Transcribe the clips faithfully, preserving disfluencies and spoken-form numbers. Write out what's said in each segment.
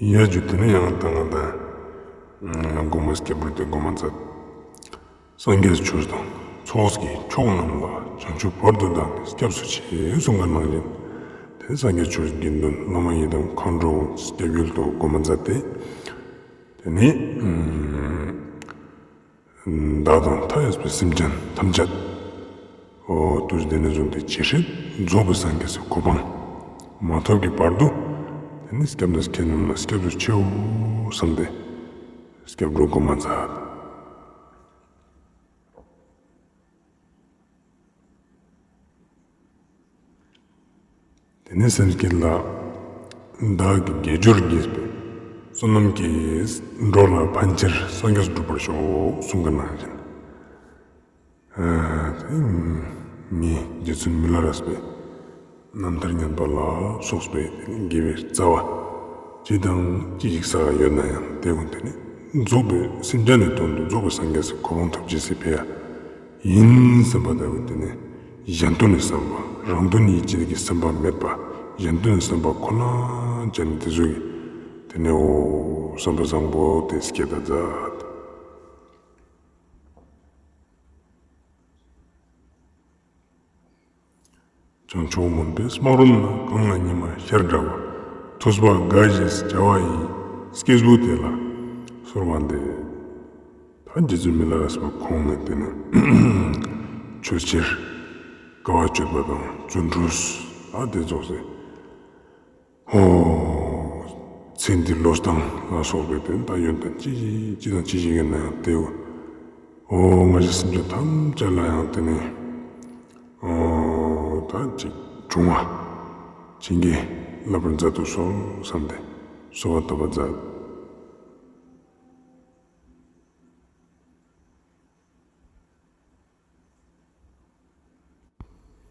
ཡ་ཇུ་ཏེ་ནེ་ཡང་ཏང་ང་ཏང་གོ་མ་སྐྱབས་འགྲོ་ཏེ་གོ་མ་མཛད། སངས་རྒྱས་ཆོས་དང་ཚོགས་ཀྱི་མཆོག་རྣམས་ལ། བྱང་ཆུབ་བར་དུ་བདག་ནི་སྐྱབས་སུ་མཆི་གསུངས་པ་ནང་བཞིན། ཏེ་སངས་རྒྱས་ཆོས་དགེ་འདུན་བླ་མ་ཡི་དམ་མཁའ་འགྲོ་སྐྱབས་ཡུལ་དུ་གོ་མ་མཛད་དེ། ཏེ་ནེ་བདག་དང་མཐའ་ཡས་པའི་སེམས་ཅན་ཐམས་ཅད་འོ་དུས་འདི་ནས་བཟུང་སྟེ་ཇི་སྲིད་རྫོགས་པའི་སངས་རྒྱས་སི་གོ་འཕང་མ་ཐོབ་ཀྱི་བར་དུ་ཏེ་ནེ་སྐྱབས་གནས་ཁྱེད་རྣམས་ལ་སྐྱབས་སུ་མཆིའོ་བསམ་སྟེ་སྐྱབས་འགྲོ་གོ་མ་མཛད། ཏེ་ནེ་སེམས་བསྐྱེད་ལ། བདག་གིས་དགེ་སྦྱོར་བགྱིས་པའི་བསོད་ནམས་ཀྱིས། འགྲོ་ལ་ཕན་ཕྱིར་སངས་རྒྱས་འགྲུབ་པར་ཤོག་གསུངས་པ་ནང་བཞིན། ཨ་ཏེ་ནེ་རྗེ་བཙུན་མི་ལ་རས་པའི་རྣམ་ཐར་ཉན་པ་ལ་སོགས་པའི་དགེ་བའི་རྩ་བ་ཅི་དང་ཅི་ཞིག་བསགས་ཡོད་ན་ཡང་ཏེ་གུན་ཏེ་ནེ་རྫོགས་པའི་སེམས་ཅན་ནི་དོན་དུ་རྫོགས་པའི་སངས་རྒྱས་སི་གོ་འཕང་ཐོབ་ཅེས་སི་ཕི་ཡ་ཨིན་བསམ་པ་ཏེ་གུན་ཏེ་ནེ་གཞན་དོན་ནི་བསམ་པ་རང་དོན་ཡིད་བྱེད་ཀྱི་བསམ་པ་མེད་པ་གཞན་དོན་བསམ་པ་ཁོ་ན་ཅན་ཏེ་ཟུག་གི་ཏེ་ནེ་འོ་བསམ་པ་བཟང་པོ་ཏེ་སྐྱེད་ད་མཛད། བྱང་ཕྱོགས་མུན་པའི་སྨག་རུམ་ན། གངས་ལ་ཉི་མ་ཤར་འདྲ་བ། ཐོས་པ་དགའ་ཞེས་བྱ་བ་ཡི། སྐྱེས་བུ་དེ་ལ་གསོལ་བ་འདེབས། ད་རྗེ་བཙུན་མི་ལ་རས་པ་ཁོང་ནི་ཏེ་ནེ་ཆོས་ཕྱིར་དགའ་བ་སྤྱོད་པ་དང་རྫུ་འཕྲུལ་ཨ་ཏེ་རྫོགས་སེ། ཨོ། ཚེ་འདི་ལོ་སྟངས་ལ་སོགས་པའི་ཏེ་ད་ཡོན་ཏན་ཅི་ཅི་དང་ཅི་ཞིག་ཡོད་ན་ཡང་ཏེ་འོ་ང་ཞའི་སེམས་ཅན་ཐམས་ཅད་ལ་ཡང་ཏེ་ནེ་འོ་ད་ཅིག་འབྱུང་བ་བྱིན་གྱིས་བརླབ་པར་མཛད་དུ་གསོལ་བསམ་སྟེ་གསོལ་བ་བཏབ་པ་མཛད།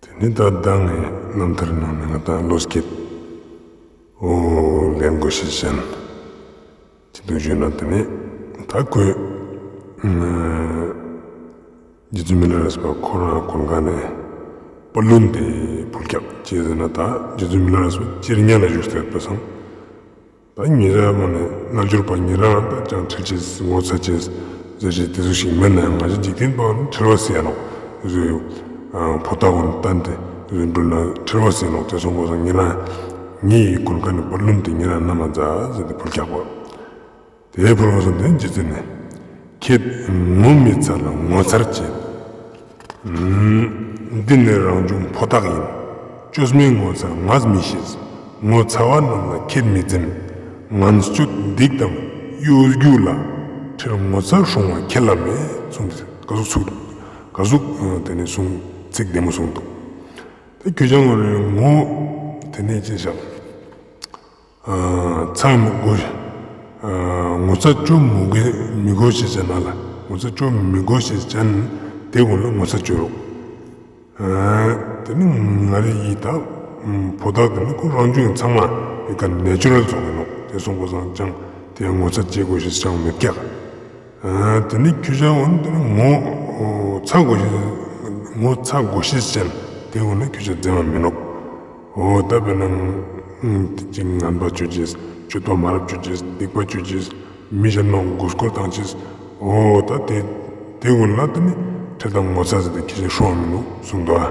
ཏེ་ནེ་ད་མདང་ངི་རྣམ་ཐར་ནང་ནེ་ང་ཏང་བློ་སྐྱེད་འོ་ལེན་དགོས་ཤེས་ཅན་ཅི་འདུག་ཞུས་ན་ཏེ་ནེ་ད་ཁོས་རྗེ་བཙུན་མི་ལ་རས་པ་ཁོ་རང་གོན་ཁ་ནེ་པ་ལུན་ཏེ་ཕུལ་ཀྱག་ཅི་ཟེར་ན་ད་རྗེ་བཙུན་མི་ལ་རས་པ་སྤྱིར་ཉ་ལ་བཞུགས་ཏེ་ཡོད་པ་སང་། ད་ཉེ་རང་མ་ནེ་རྣལ་འབྱོར་པ་ཉེ་རང་ད་ཅང་ཁྲེལ་ཅེས་ངོ་ཚ་ཅེས་ཟེར་ཅེས་ཏེ་ཟུག་ཞིག་མེད་ན་ཡང་ང་ཞའི་འཇིག་རྟེན་པ་ཁྲེལ་བ་སེ་ཡ་ནོག་ཟེར་ཡོད། ཕོ་ཐག་གུན་བཏན་ཏེ་ཟེར་འགྲུལ་ན་ཁྲེལ་བ་སེ་ཡ་ནོག་ཏེ་སོང་པ་སང་ཉེ་རང་ངའི་གོན་ཁ་ནེ་པ་ལུན་ཏེ་ཉེ་རང་ན་མ་མཛད་ཟེར་ཏེ་ཕུལ་ཀྱག་པ། ཏེ་ཕུལ་བ་སང་ཏེ་རྗེ་བཙུན་ནེ་ཁྱེད་ངོ་མི་ཚ་ལ་ངོ་མཚར་ཆེ། འདི་ནི་རང་བྱུང་ཕོ་རྟགས་ཡིན། བཅོས་མའི་ངོ་མཚར་ངས་མི་ཤེས། ངོ་ཚ་བ་རྣམས་ལ་ཁྱེད་མི་འཛེམ། ངན་སྤྱོད་སྡིག་དང་གཡོ་སྒྱུ་ལ། ཁྲེལ་ངོ་ཚ་སྲུང་བ་ཁྱེད་ལ་མེད། གསུངས་ཏེ་ག་ཟུག་ཚིག་ག་ཟུག་ཏེ་ནེ་གསུང་ཚིག་བདེ་མོ་གསུངས་འདུག། ཏེ་ཁྱོད་ཅག་ངོ་ཏེ་ནེ་ཅི་བྱ། ཚ་མི་དགོས། ངོ་ཚ་བཅོ་མི་དགོས་མི་དགོས་ཤེས་ཅན་ན་ལ་ངོ་ཚ་བཅོ་མི་དགོས་ཤེས་ཅན་ཏེ་གུན་ལ་ངོ་ཚ་བཅོ་རོགས། ཏེ་ནེ་ང་རེ་ཡི་ད་ཕོ་རྟགས་ཏེ་ནེ་ཁོ་རང་བྱུང་ཚང་མ་ཡི་ཀ་ནེ་ཅུ་རལ་ཚོགས་ཡིན་ནོག་ཏེ་སོང་པ་སང་ཅང་ཏེ་ངོ་ཚ་བཅོ་དགོས་ཤེས་ཅང་མེད་ཀྱག། ཏེ་ནེ་ཁྱོད་ཅག་འོ་ཏེ་ནེ་ངོ་ཚ་དགོས་ཤེས་ངོ་ཚ་དགོས་ཤེས་ཅན་ཏེ་གུན་ལ་ཁྱོད་ཅག་འཛེམ་མ་མི་ནོག། འོ་ད་དཔེར་ན་ཏེ་ཅིག་ངན་པ་བཅོ་ཅེས་སྤྱོད་པ་མ་རབ་བཅོ་ཅེས་སྡིག་པ་བཅོ་ཅེས་མི་གཞན་མ་མགོ་སྐོར་བཏང་ཅེས་འོ་ད་ཏེ་ཏེ་གུན་ལ་ཏེ་ནེ་ཁྲེལ་དང་ངོ་ཚ་ཟེར་ཏེ་ཁྱོད་ཅག་སྲུང་བ་མི་ནོག་གསུངས་འདུག།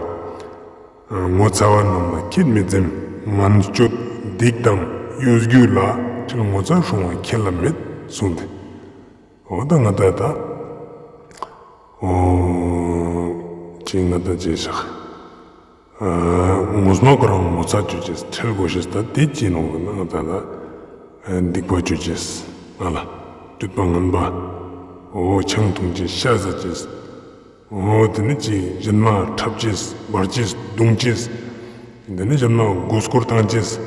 ཨ་ངོ་ཚ་བ་རྣམས་ལ་ཁྱེད་མི་འཛེམ། ངན་སྤྱོད་སྡིག་དང་གཡོ་སྒྱུ་ལ། ཁྲེལ་ངོ་ཚ་སྲུང་བ་ཁྱེད་ལ་མེད་གསུངས་ཏེ། འོ་ད་ང་ད་ད་འོ་ཅི་ང་ད་ཅི་བྱ། ངོ་མ་ཁོ་རང་ངོ་ཚ་བཅོ་ཅེས་ཁྲེལ་དགོས་ཤེས་ད་ཏེ་ཅི་ནོག་ཟེར་ན་ང་ད་ད་སྡིག་པ་བཅོ་ཅེས་ང་ལ་སྤྱོད་པ་ངན་པ་འོ་ཆང་འཐུང་ཅེས་ཤ་ཟ་ཅེས་འོ་ཏེ་ནེ་ཅི་གཞན་མ་འཁྲབ་ཅེས་འབར་ཅེས་རྡུང་ཅེས་ཏེ་ནེ་གཞན་མ་མགོ་སྐོར་བཏང་ཅེས་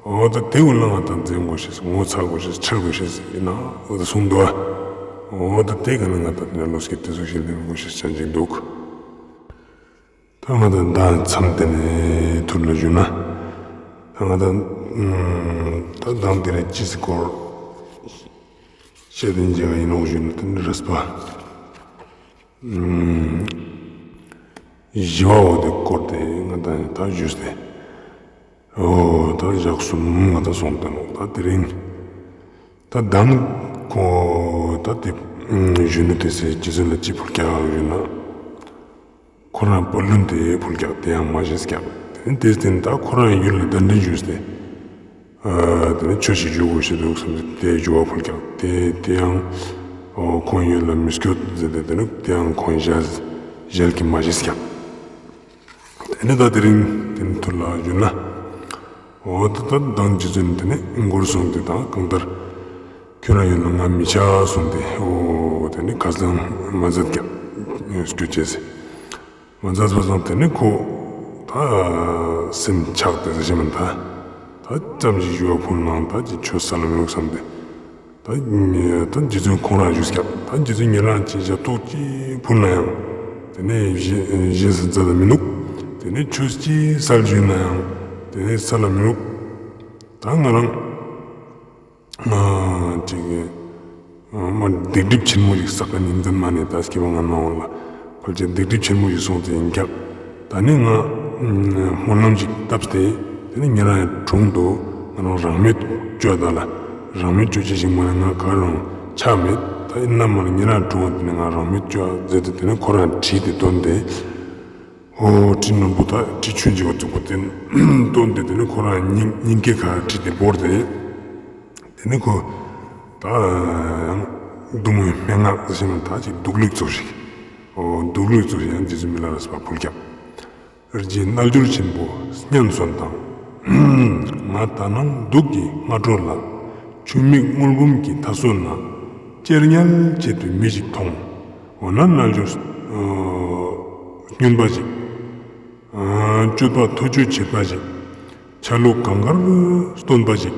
འོ་ད་ཏེ་གུན་ལ་ང་ད་འཛེམ་དགོས་ཤེས་ངོ་ཚ་དགོས་ཤེས་ཁྲེལ་དགོས་ཤེས་ཡིན་ན་འོ་ད་གསུངས་འདུག། འོ་ད་ཏེ་ག་ནེ་ང་ད་ཏེ་ནེ་བློ་སྐྱེད་ཏེ་ཟུག་ཞིག་ལེན་དགོས་ཤེས་ཅན་ཅིག་འདུག། ད་ང་ད་མདང་མཚམས་ཏེ་ནེ་ཐུར་ལ་ཞུ་ན་ད་ང་ད་ད་མདང་ཏེ་ནེ་ཅི་སི་སྐོར་བཤད་དེ་ཡིན་ནོག་ཞུ་ན་ཏེ་ནེ་རས་པ། བཞི་བ་འོ་ཏེ་སྐོར་ཏེ་ང་ད་ད་ཞུས་ཏེ། འོ་ད་ཞག་གསུམ་ང་ད་སོང་སྟེ་ནོག། ད་དེ་རིང་ ད་མདང་ཁོ་ད་དེ་གཞོན་ནུ་དེ་སེ་རྗེ་བཙུན་ལ་ཅི་ཕུལ་རྒྱག་ཡོད་ན། ཁོ་རང་བུ་ལོན་དེ་ཕུལ་རྒྱག་དེ་ཡང་མ་བཞེས་རྒྱག་དེ་ནི་དེ་དེ་ནི་ད་ཁོ་རང་ཡུལ་ལ་གདན་འདྲེན་ཞུས་ཏེ། ཨ་དེ་ནི་ཆོས་ཤིག་ཞུ་དགོས་ཤེས་འདུག་བསམ་སྟེ་དེ་ཞུ་བ་ཕུལ་རྒྱག་དེ་དེ་ཡང་ཁོང་ཡུལ་ལ་མི་སྐྱོད་ཟེར་ཏེ་དེ་ནི་དེ་ཡང་ཁོང་ཞལ་ཞལ་གྱིས་མ་བཞེས་རྒྱག་དེ་ནི་ད་དེ་རིང་དེ་ནི་ཐུར་ལ་ཞུ་ན། འོ་ད་ད་མདང་རྗེ་བཙུན་དེ་ནི་མགུར་གསུངས་ཏེ་དང་གང་ལྟར། ཁྱོད་རང་ཡུལ་ལ་ང་མི་ཆ་གསུངས་ཏེ། འོ་དེ་ནི་ཁ་སང་མ་མཛད་ཀྱང་སྐྱོད་ཅེས་ཟེར། མ་མཛད་པ་སང་དེ་ནི་ཁོ་ད་སེམས་ཆགས་ཏེ་ཟེར་ཞེ་མ་ད་ད་ཙམ་ཞིག་ཞུ་བ་ཕུལ་ནའང་ད་ཅི་ཆོས་ས་ལ་མི་རུག་བསམ་སྟེ། ད་ད་རྗེ་བཙུན་ཁོང་རང་ཞུས་ཀྱང་ད་རྗེ་བཙུན་ཉེ་རང་ཅི་ཞབས་ཏོག་ཅི་ཕུལ་ན་ཡང་དེ་ནི་བཞེས་བཞེས་ས་མཛད་ལ་མི་ནུག་དེ་ནི་ཆོས་ཅི་སལ་ཞུས་ན་ཡང་དེ་ནི་སལ་ལ་མི་ནུག་ད་ང་རང་ཅིག་མ་སྡིག་སྒྲིབ་ཆེན་མོ་ཞིག་བསགས་ཀ་ནི་ཡིན་ཙམ་མ་ནས་ད་སྐྱེ་བ་སྔ་མ་འོང་ལ་ཕལ་ཆེར་སྡིག་སྒྲིབ་ཆེན་མོ་ཞིག་སོང་ཚེ་ཡིན་ཀྱང་ད་ནི་ང་སྨོན་ལམ་ཞིག་བཏབ་སྟེ་དེ་ནི་ཉེ་རང་ཡང་གྲོངས་འདུག་ང་རང་རང་མེད་བཅོ་ད་ལ་རང་མེད་བཅོ་ཅི་ཞིག་མ་ནས་ང་ག་རང་ཆ་མེད་ད་ཡིན་ན་མ་ནས་ཉེ་རང་གྲོངས་དེ་ནི་ང་རང་མེད་བཅོ་ཟེར་ཏེ་དེ་ནི་ཁོ་རང་གྲིས་ཏེ་བཏོན་ཏེ། འོ་གྲི་རྣོན་པོ་དང་གྲི་ཆུན་ཅིག་བཙུགས་པ་དེ་བཏོན་ཏེ་དེ་ནི་ཁོ་རང་སྙིང་སྙིང་གའི་ཁ་གྲི་དེ་བོར་ཏེ། དེ་ནི་ཁོ་ད་ཡང་གདུང་བའི་སྨྲེ་སྔགས་ཟེར་ན་ད་ཅིག་སྡུག་ལུགས་ཚོགས་ཤིག་འོ་སྡུག་ལུགས་ཚོགས་ཤིག་ཡང་རྗེ་བཙུན་མི་ལ་རས་པ་ཕུལ་ཀྱང་། རྗེ་རྣལ་འབྱོར་ཆེན་པོ་སྙན་གསོན་དང་། ང་ད་ནང་སྡུག་གི་སྔ་དྲོ་ལ། ཆུ་མིག་སྔོན་འབུམ་གྱི་མཐའ་སོ་ན། གཅེར་ཉལ་བྱེད་དུ་མི་ཞིག་མཐོང་། འོ་ན་རྣལ་འབྱོར་སྨྱོན་པ་ཞིག་སྤྱོད་པ་ཐོ་ཅོ་བྱེད་པ་ཞིག་ཆ་ལུགས་གང་གར་སྟོན་པ་ཞིག་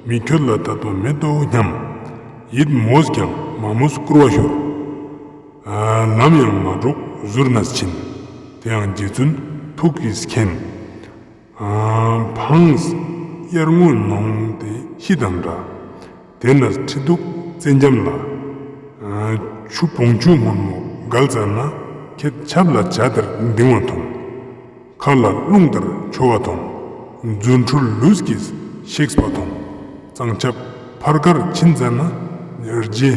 མི་ཁྱོད་ལ་ད་དུང་མེད་དོ་སྙམ། ཡིད་མོས་ཀྱང་མ་མོས་སྐུར་བ་ཤོར། ལམ་ཡང་མ་འགྲོགས་ཟུར་ན་ཕྱིན། དེ་ཡང་རྗེ་བཙུན་ཐུགས་ཀྱིས་མཁྱེན། ཕངས་གཡར་ངོ་ནོངས་ཏེ་ཤི་དང་འདྲ། དེ་ན་ཁྲི་གདུགས་རྩེ་འཇམ་ལ། ཆུ་བོང་ཆུ་སྔོན་མོ་འགལ་ཙ་ན། ཁྱེད་ཆབ་ལ་བྱ་ལྟར་ལྡིང་བ་མཐོང་། མཁའ་ལ་རླུང་ལྟར་འཕྱོ་བ་མཐོང་། རྫུ་འཕྲུལ་ལུས་ཀྱིས་གཤེགས་པ་མཐོང་། གཙང་ཆབ་ཕར་ཁར་ཕྱིན་ཙ་ན། རྗེ་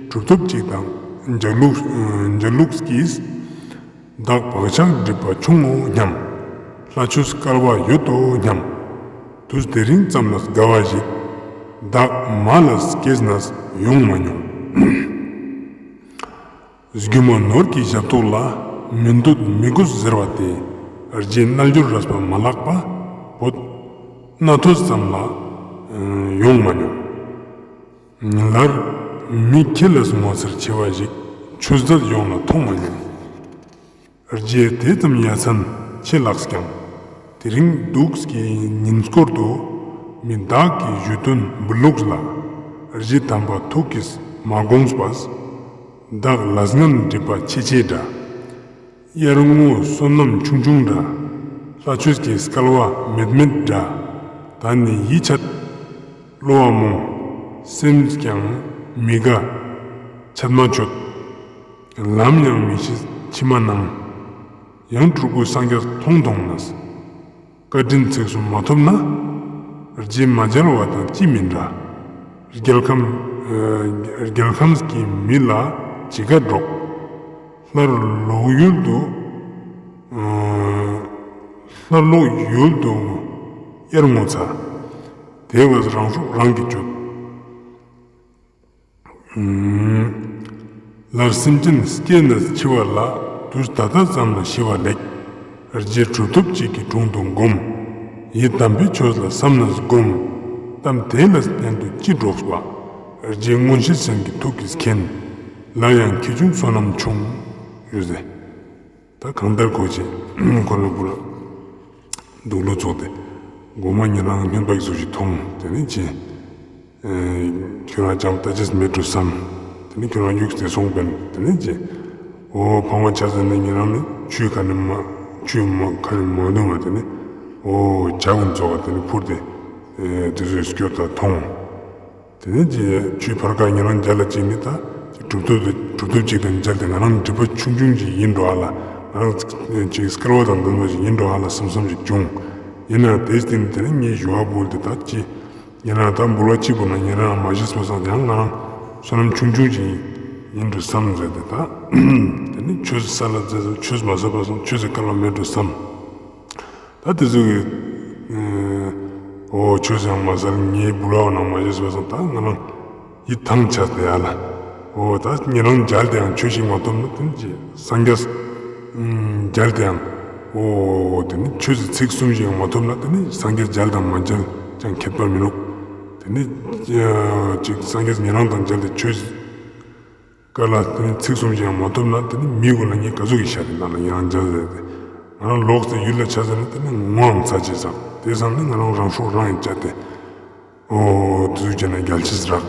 གྲུབ་ཐོབ་ཅིག་དང་འཇའ་ལུག་འཇའ་ལུག་གིས། བདག་བག་ཆགས་སྒྲིབ་པ་ཆུང་ངོ་སྙམ། ལྷ་ཆོས་སྐལ་བ་ཡོད་དོ་སྙམ། དུས་དེ་རིང་ཙམ་ལ་དགའ་བ་ཞིག་བདག་མ་ལ་སྐྱེས་ནས་ཡོང་མ་མྱོང་། སྒྱུ་མ་ནོར་གྱི་ཞབས་ཏོག་ལ། མི་འདོད་མི་དགོས་ཟེར་བ་དེ། རྗེ་རྣལ་འབྱོར་རས་པ་མ་ལགས་པ། བོད་རྣ་ཐོས་ཙམ་ལ་ཡོང་མ་མྱོང་། ལར་མི་ཁྱེད་ལས་ངོ་མཚར་ཆེ་བ་ཞིག་ཆོས་མཛད་ཡོང་ལ་མཐོང་མ་མྱོང་། རྗེ་དེ་ཙམ་ཡ་མཚན་ཆེ་ལགས་ཀྱང་། དེ་རིང་སྡུག་གི་ཉིན་སྐོར་དུ། མི་བདག་གི་བཞུད་དོན་འབུལ་ལུགས་ལ། རྗེ་དམ་པ་ཐུགས་ཀྱིས་མ་དགོངས་པས། བདག་ལས་ངན་སྒྲིབ་པ་ཆེ་ཆེ་འདྲ། གཡར་ངོ་སོ་ནམ་ཆུང་ཆུང་འདྲ། ལྷ་ཆོས་ཀྱི་སྐལ་བ་མེད་མེད་འདྲ། ད་ནི་ཡིད་ཆད་བློ་བ་རྨོངས། སེམས་ཀྱང་མི་དགའ་ཆད་མ་ཆོད། ལམ་ཡང་མི་ཤེས་མཆི་མ་ནང་། ཡང་སྤྲུལ་སྐུ་སངས་རྒྱས་མཐོང་མཐོང་ནས། བཀའ་དྲིན་ཚིགས་སུ་མ་ཐོབ་ན། རྗེ་མ་མཇལ་བ་དང་ཅི་མི་འདྲ། རྒྱལ་ཁམས་ཨ་རྒྱལ་ཁམས་ཀྱི་མི་ལ་ཅི་ག་འགྲོགས། སླར་ལོག་ཡུལ་དུ་ཨ་སླར་ལོག་ཡུལ་དུ་གཡར་ངོ་ཚ། དེ་བས་རང་སྲོག་རང་གིས་གཅོད། ལར་སེམས་ཅན་སྐྱེ་ནས་འཆི་བ་ལ། དུས་ད་ལྟ་ཙམ་ལ་ཤི་བ་ལེགས། རྗེ་གྲུབ་ཐོབ་ཅིག་གི་དྲུང་དུ་བསྒོམ། ཡི་དམ་པའི་ཆོས་ལ་བསམ་ནས་བསྒོམ། གཏམ་དེ་ལ་བརྟེན་དུ་ཅི་སྒྲོགས་པ། རྗེ་མངོན་ཤེས་སེང་གེ་ཐུགས་ཀྱིས་མཁྱེན། ལར་ཡང་ཁྱེའུ་ཆུང་བསོད་ནམས་ཆུང་། ཡོད་ཟེར། ད་གང་ལྟར་ཁོ་ཅི་ཁོ་ལ་བུ་ལ་སྡུག་ལུགས་ཚོགས་ཏེ་མགོ་མ་ཉེ་རང་སྨྱོན་པ་ཞིག་ཅིག་མཐོང་། དེ་ནས་ཅི་ཁྱོད་རང་ཅང་ལྟ་ཅེས་མེད་འགྲོ་བསམ། དེ་ནས་ཁྱོད་རང་གཡུགས་ཏེ་སོང་པས། དེ་ནས་ཅི་འོ་ཕངས་པ་ཆ་ཟེར་ནས་ཉེ་རང་ནི་ཆུའི་ཁ་ནས་མ་ཆུའི་མ་ཁ་ནས་མ་འདུག་ང་། དེ་ནས་འོ་བྱ་ཀུན་ཚོགས་དེ་ནས་འཕུར་ཏེ་དེ་ཚོའི་སྐྱོ་ད་མཐོང་། དེ་ནས་ཅི་ཆུའི་ཕར་ཁ་ཉེ་རང་མཇལ་ལ་ཅིག་ནི་ད་གྲུབ་ཐོབ་གྲུབ་ཐོབ་ཅིག་དང་མཇལ་ཏེ་ང་རང་སྒྲིབ་པ་ཆུང་ཆུང་ཅིག་ཡིན་འགྲོ་ཨ་ལ། ང་རང་ཅིག་སྐལ་བ་དང་ལྡན་པ་ཞིག་ཡིན་འགྲོ་ཨ་ལ་བསམ་བསམ་ཞིག་བྱུང་། ཡིན་ན་དེ་སྟེང་དེ་ནས་ངས་ཞུ་བ་བོ་དེ་ད་ཅི་ ཉེ་རང་ད་འབུལ་བ་གཅིག་པོ་ན་ཉེ་རང་མ་བཞེས་པ་སང་ཡང་ང་རང་བསོད་ནམས་ཆུང་ཆུང་ཅིག་ཡིན་འགྲོ་བསམ་ཟེར་ཏེ། ད་དེ་ནི་ཆོས་སི་ས་ལ་ཟེར་ཆོས་མ་ཟེར་བ་སང་ཆོས་སི་སྐལ་བ་མེད་འགྲོ་བསམ། ད་དེ་ཚོ་གི་འོ་ཆོས་ཡང་མ་ཟེར་ངའི་འབུལ་བ་ནང་མ་བཞེས་པ་སང་ད་ང་རང་ཡིད་ཐང་ཆད་དེ་ཡ་ལ། འོ་ད་ཉེ་རང་མཇལ་ཏེ་ཡང་ཆོས་ཤིག་མ་ཐོབ་ན་དེ་ནི་ཅི་སངས་རྒྱས་མཇལ་ཏེ་ཡང་འོ་དེ་ནི་ཆོས་སི་ཚིག་གསུམ་ཞིག་ཡང་མ་ཐོབ་ན་དེ་ནི་སངས་རྒྱས་མཇལ་དང་མ་མཇལ་ཅང་ཁྱད་པར་མི་འདུག། དེ་ནི་ཅིག་སངས་རྒྱས་ཉེ་རང་དང་མཇལ་ཏེ་ཆོས་སྐལ་ལ་དེ་ནི་ཚིག་གསུམ་ཞིག་ཡང་མ་ཐོབ་ན་དེ་ནི་མི་གུན་ལ་ངས་ག་ཟུག་གི་ཤ་དེ་ནང་ལ་ཉེ་རང་མཇལ་ཟེར་ཏེ་ང་རང་ལོག་སྟེ་ཡུལ་ལ་ཆ་ཟེར་ན་དེ་ནི་ངོའང་ཚ་ཅེས་སང་དེ་སང་ནི་ང་རང་རང་སྲོག་རང་ཡིན་བཅད་དེ། འོ་དེ་ཚོ་བྱས་ན་རྒྱལ་ཆེས་རག།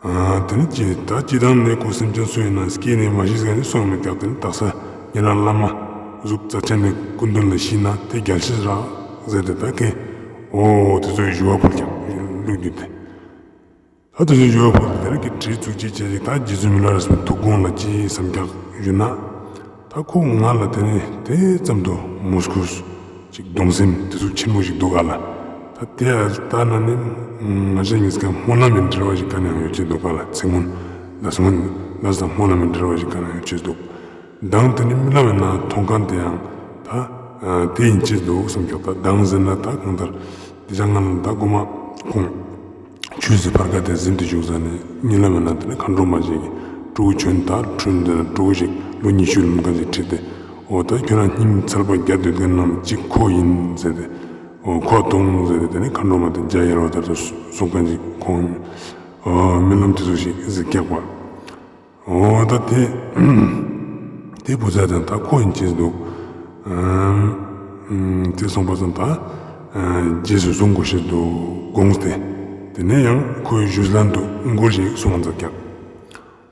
ཨ་དེ་ནི་ཅི་ད་ཅི་དང་ནས་ཁོ་སེམས་ཅན་སུ་ཡིན་ན་སྐྱེས་ནས་མ་ཤི་ཟེར་ནས་སོང་མི་ཀྱག་དེ་ནི་དག་ས་ཉེ་རང་བླ་མ་གཟུགས་རྩ་ཆེན་ནས་སྐུ་མདུན་ལ་ཤི་ན་དེ་རྒྱལ་ཆེས་རག་ཟེར་ཏེ་ད་ཀེ་འོ་དེ་ཚོའི་ཞུ་བ་ཕུལ་ཀྱག་ལུགས་རྒྱུ་དེ། ད་དེ་ཚོའི་ཞུ་བ་ཕུལ་ཏེ་དེ་ནི་ཀེ་བྲིས་ཚུགས་ཅི་བྱས་ཅིག་ད་རྗེ་བཙུན་མི་ལ་རས་པའི་ཐུགས་དགོངས་ལ་ཅི་བསམ་ཀྱག་ཞུ་ན། ད་ཁོ་ང་ལ་དེ་ནི་དེ་ཙམ་དུ་མོས་གུས་ཅིག་གདུང་སེམས་དེ་ཚོ་ཆེན་མོ་ཞིག་འདུག་ག་ལ། ད་དེ་ལྟ་ན་ནི་ང་ཞེ་ངེས་ཀ་སྨོན་ལམ་ཡི་འབྲེལ་བ་ཞིག་ག་ནས་ཡང་ཡོད་ཅེས་འདུག་ག་ལ། ཚིག་སྔོན་ལ་སྔོན་ལ་སང་སྨོན་ལམ་ཡི་འབྲེལ་བ་ཞིག་ག་ནས་ཡང་ཡོད་ཅེས་འདུག། མདང་དེ་ནི་རྨི་ལམ་ཡི་ནང་མཐོང་མཁན་དེ་ཡང་ད་དེ་ཡིན་ཅེས་འདུག་བསམ་ཀྱག། ད་མདང་ཟེར་ན་ད་གང་ལྟར་དེ་ཅང་ང་ལ་ད་གོ་མ་ཁོང་ཆོས་སི་ཕར་ཁ་དེ་ཟིན་ཏེ་བཞུགས་ས་ནས་རྨི་ལམ་ཡི་ནང་དེ་ནི་མཁའ་འགྲོ་མ་ཞིག་གིས་ཕྲུ་གུ་བྱོན་ད་ཁྲུན་དེ་ན་ཕྲུ་གུ་ཞིག་ལོ་ཉི་ཤུ་ལོན་མཁན་ཞིག་ཁྲིད་དེ་འོ་ད་ཁྱོད་རང་སྙིང་ཚལ་པ་བརྒྱ་སྡོད་མཁན་ནང་གཅིག་ཁོ་ཡིན་ཟེར་ཏེ་འོ་ཁོ་མཐོང་ཟེར་ཏེ་དེ་ནི་མཁའ་འགྲོ་མ་དེ་འཇའ་ཡལ་བ་ལྟར་དུ་གསུང་མཁན་ཞིག་ཁོང་འོ་རྨི་ལམ་དེ་ཚོ་ཞིག་གཟིགས་ཀྱག་པ། འོ་ད་དེ་དེ་བུ་ཚ་དང་ད་ཁོ་ཡིན་ཅེས་འདུག། ཨམ་དེ་སོང་པ་སང་ད་རྗེས་སུ་བཟུང་དགོས་ཤེས་འདུག་དགོངས་ཏེ། དེ་ནས་ཡང་ཁོའི་བཞུགས་ལན་དུ་མགུར་ཞིག་གསུངས་མཛད་ཀྱག།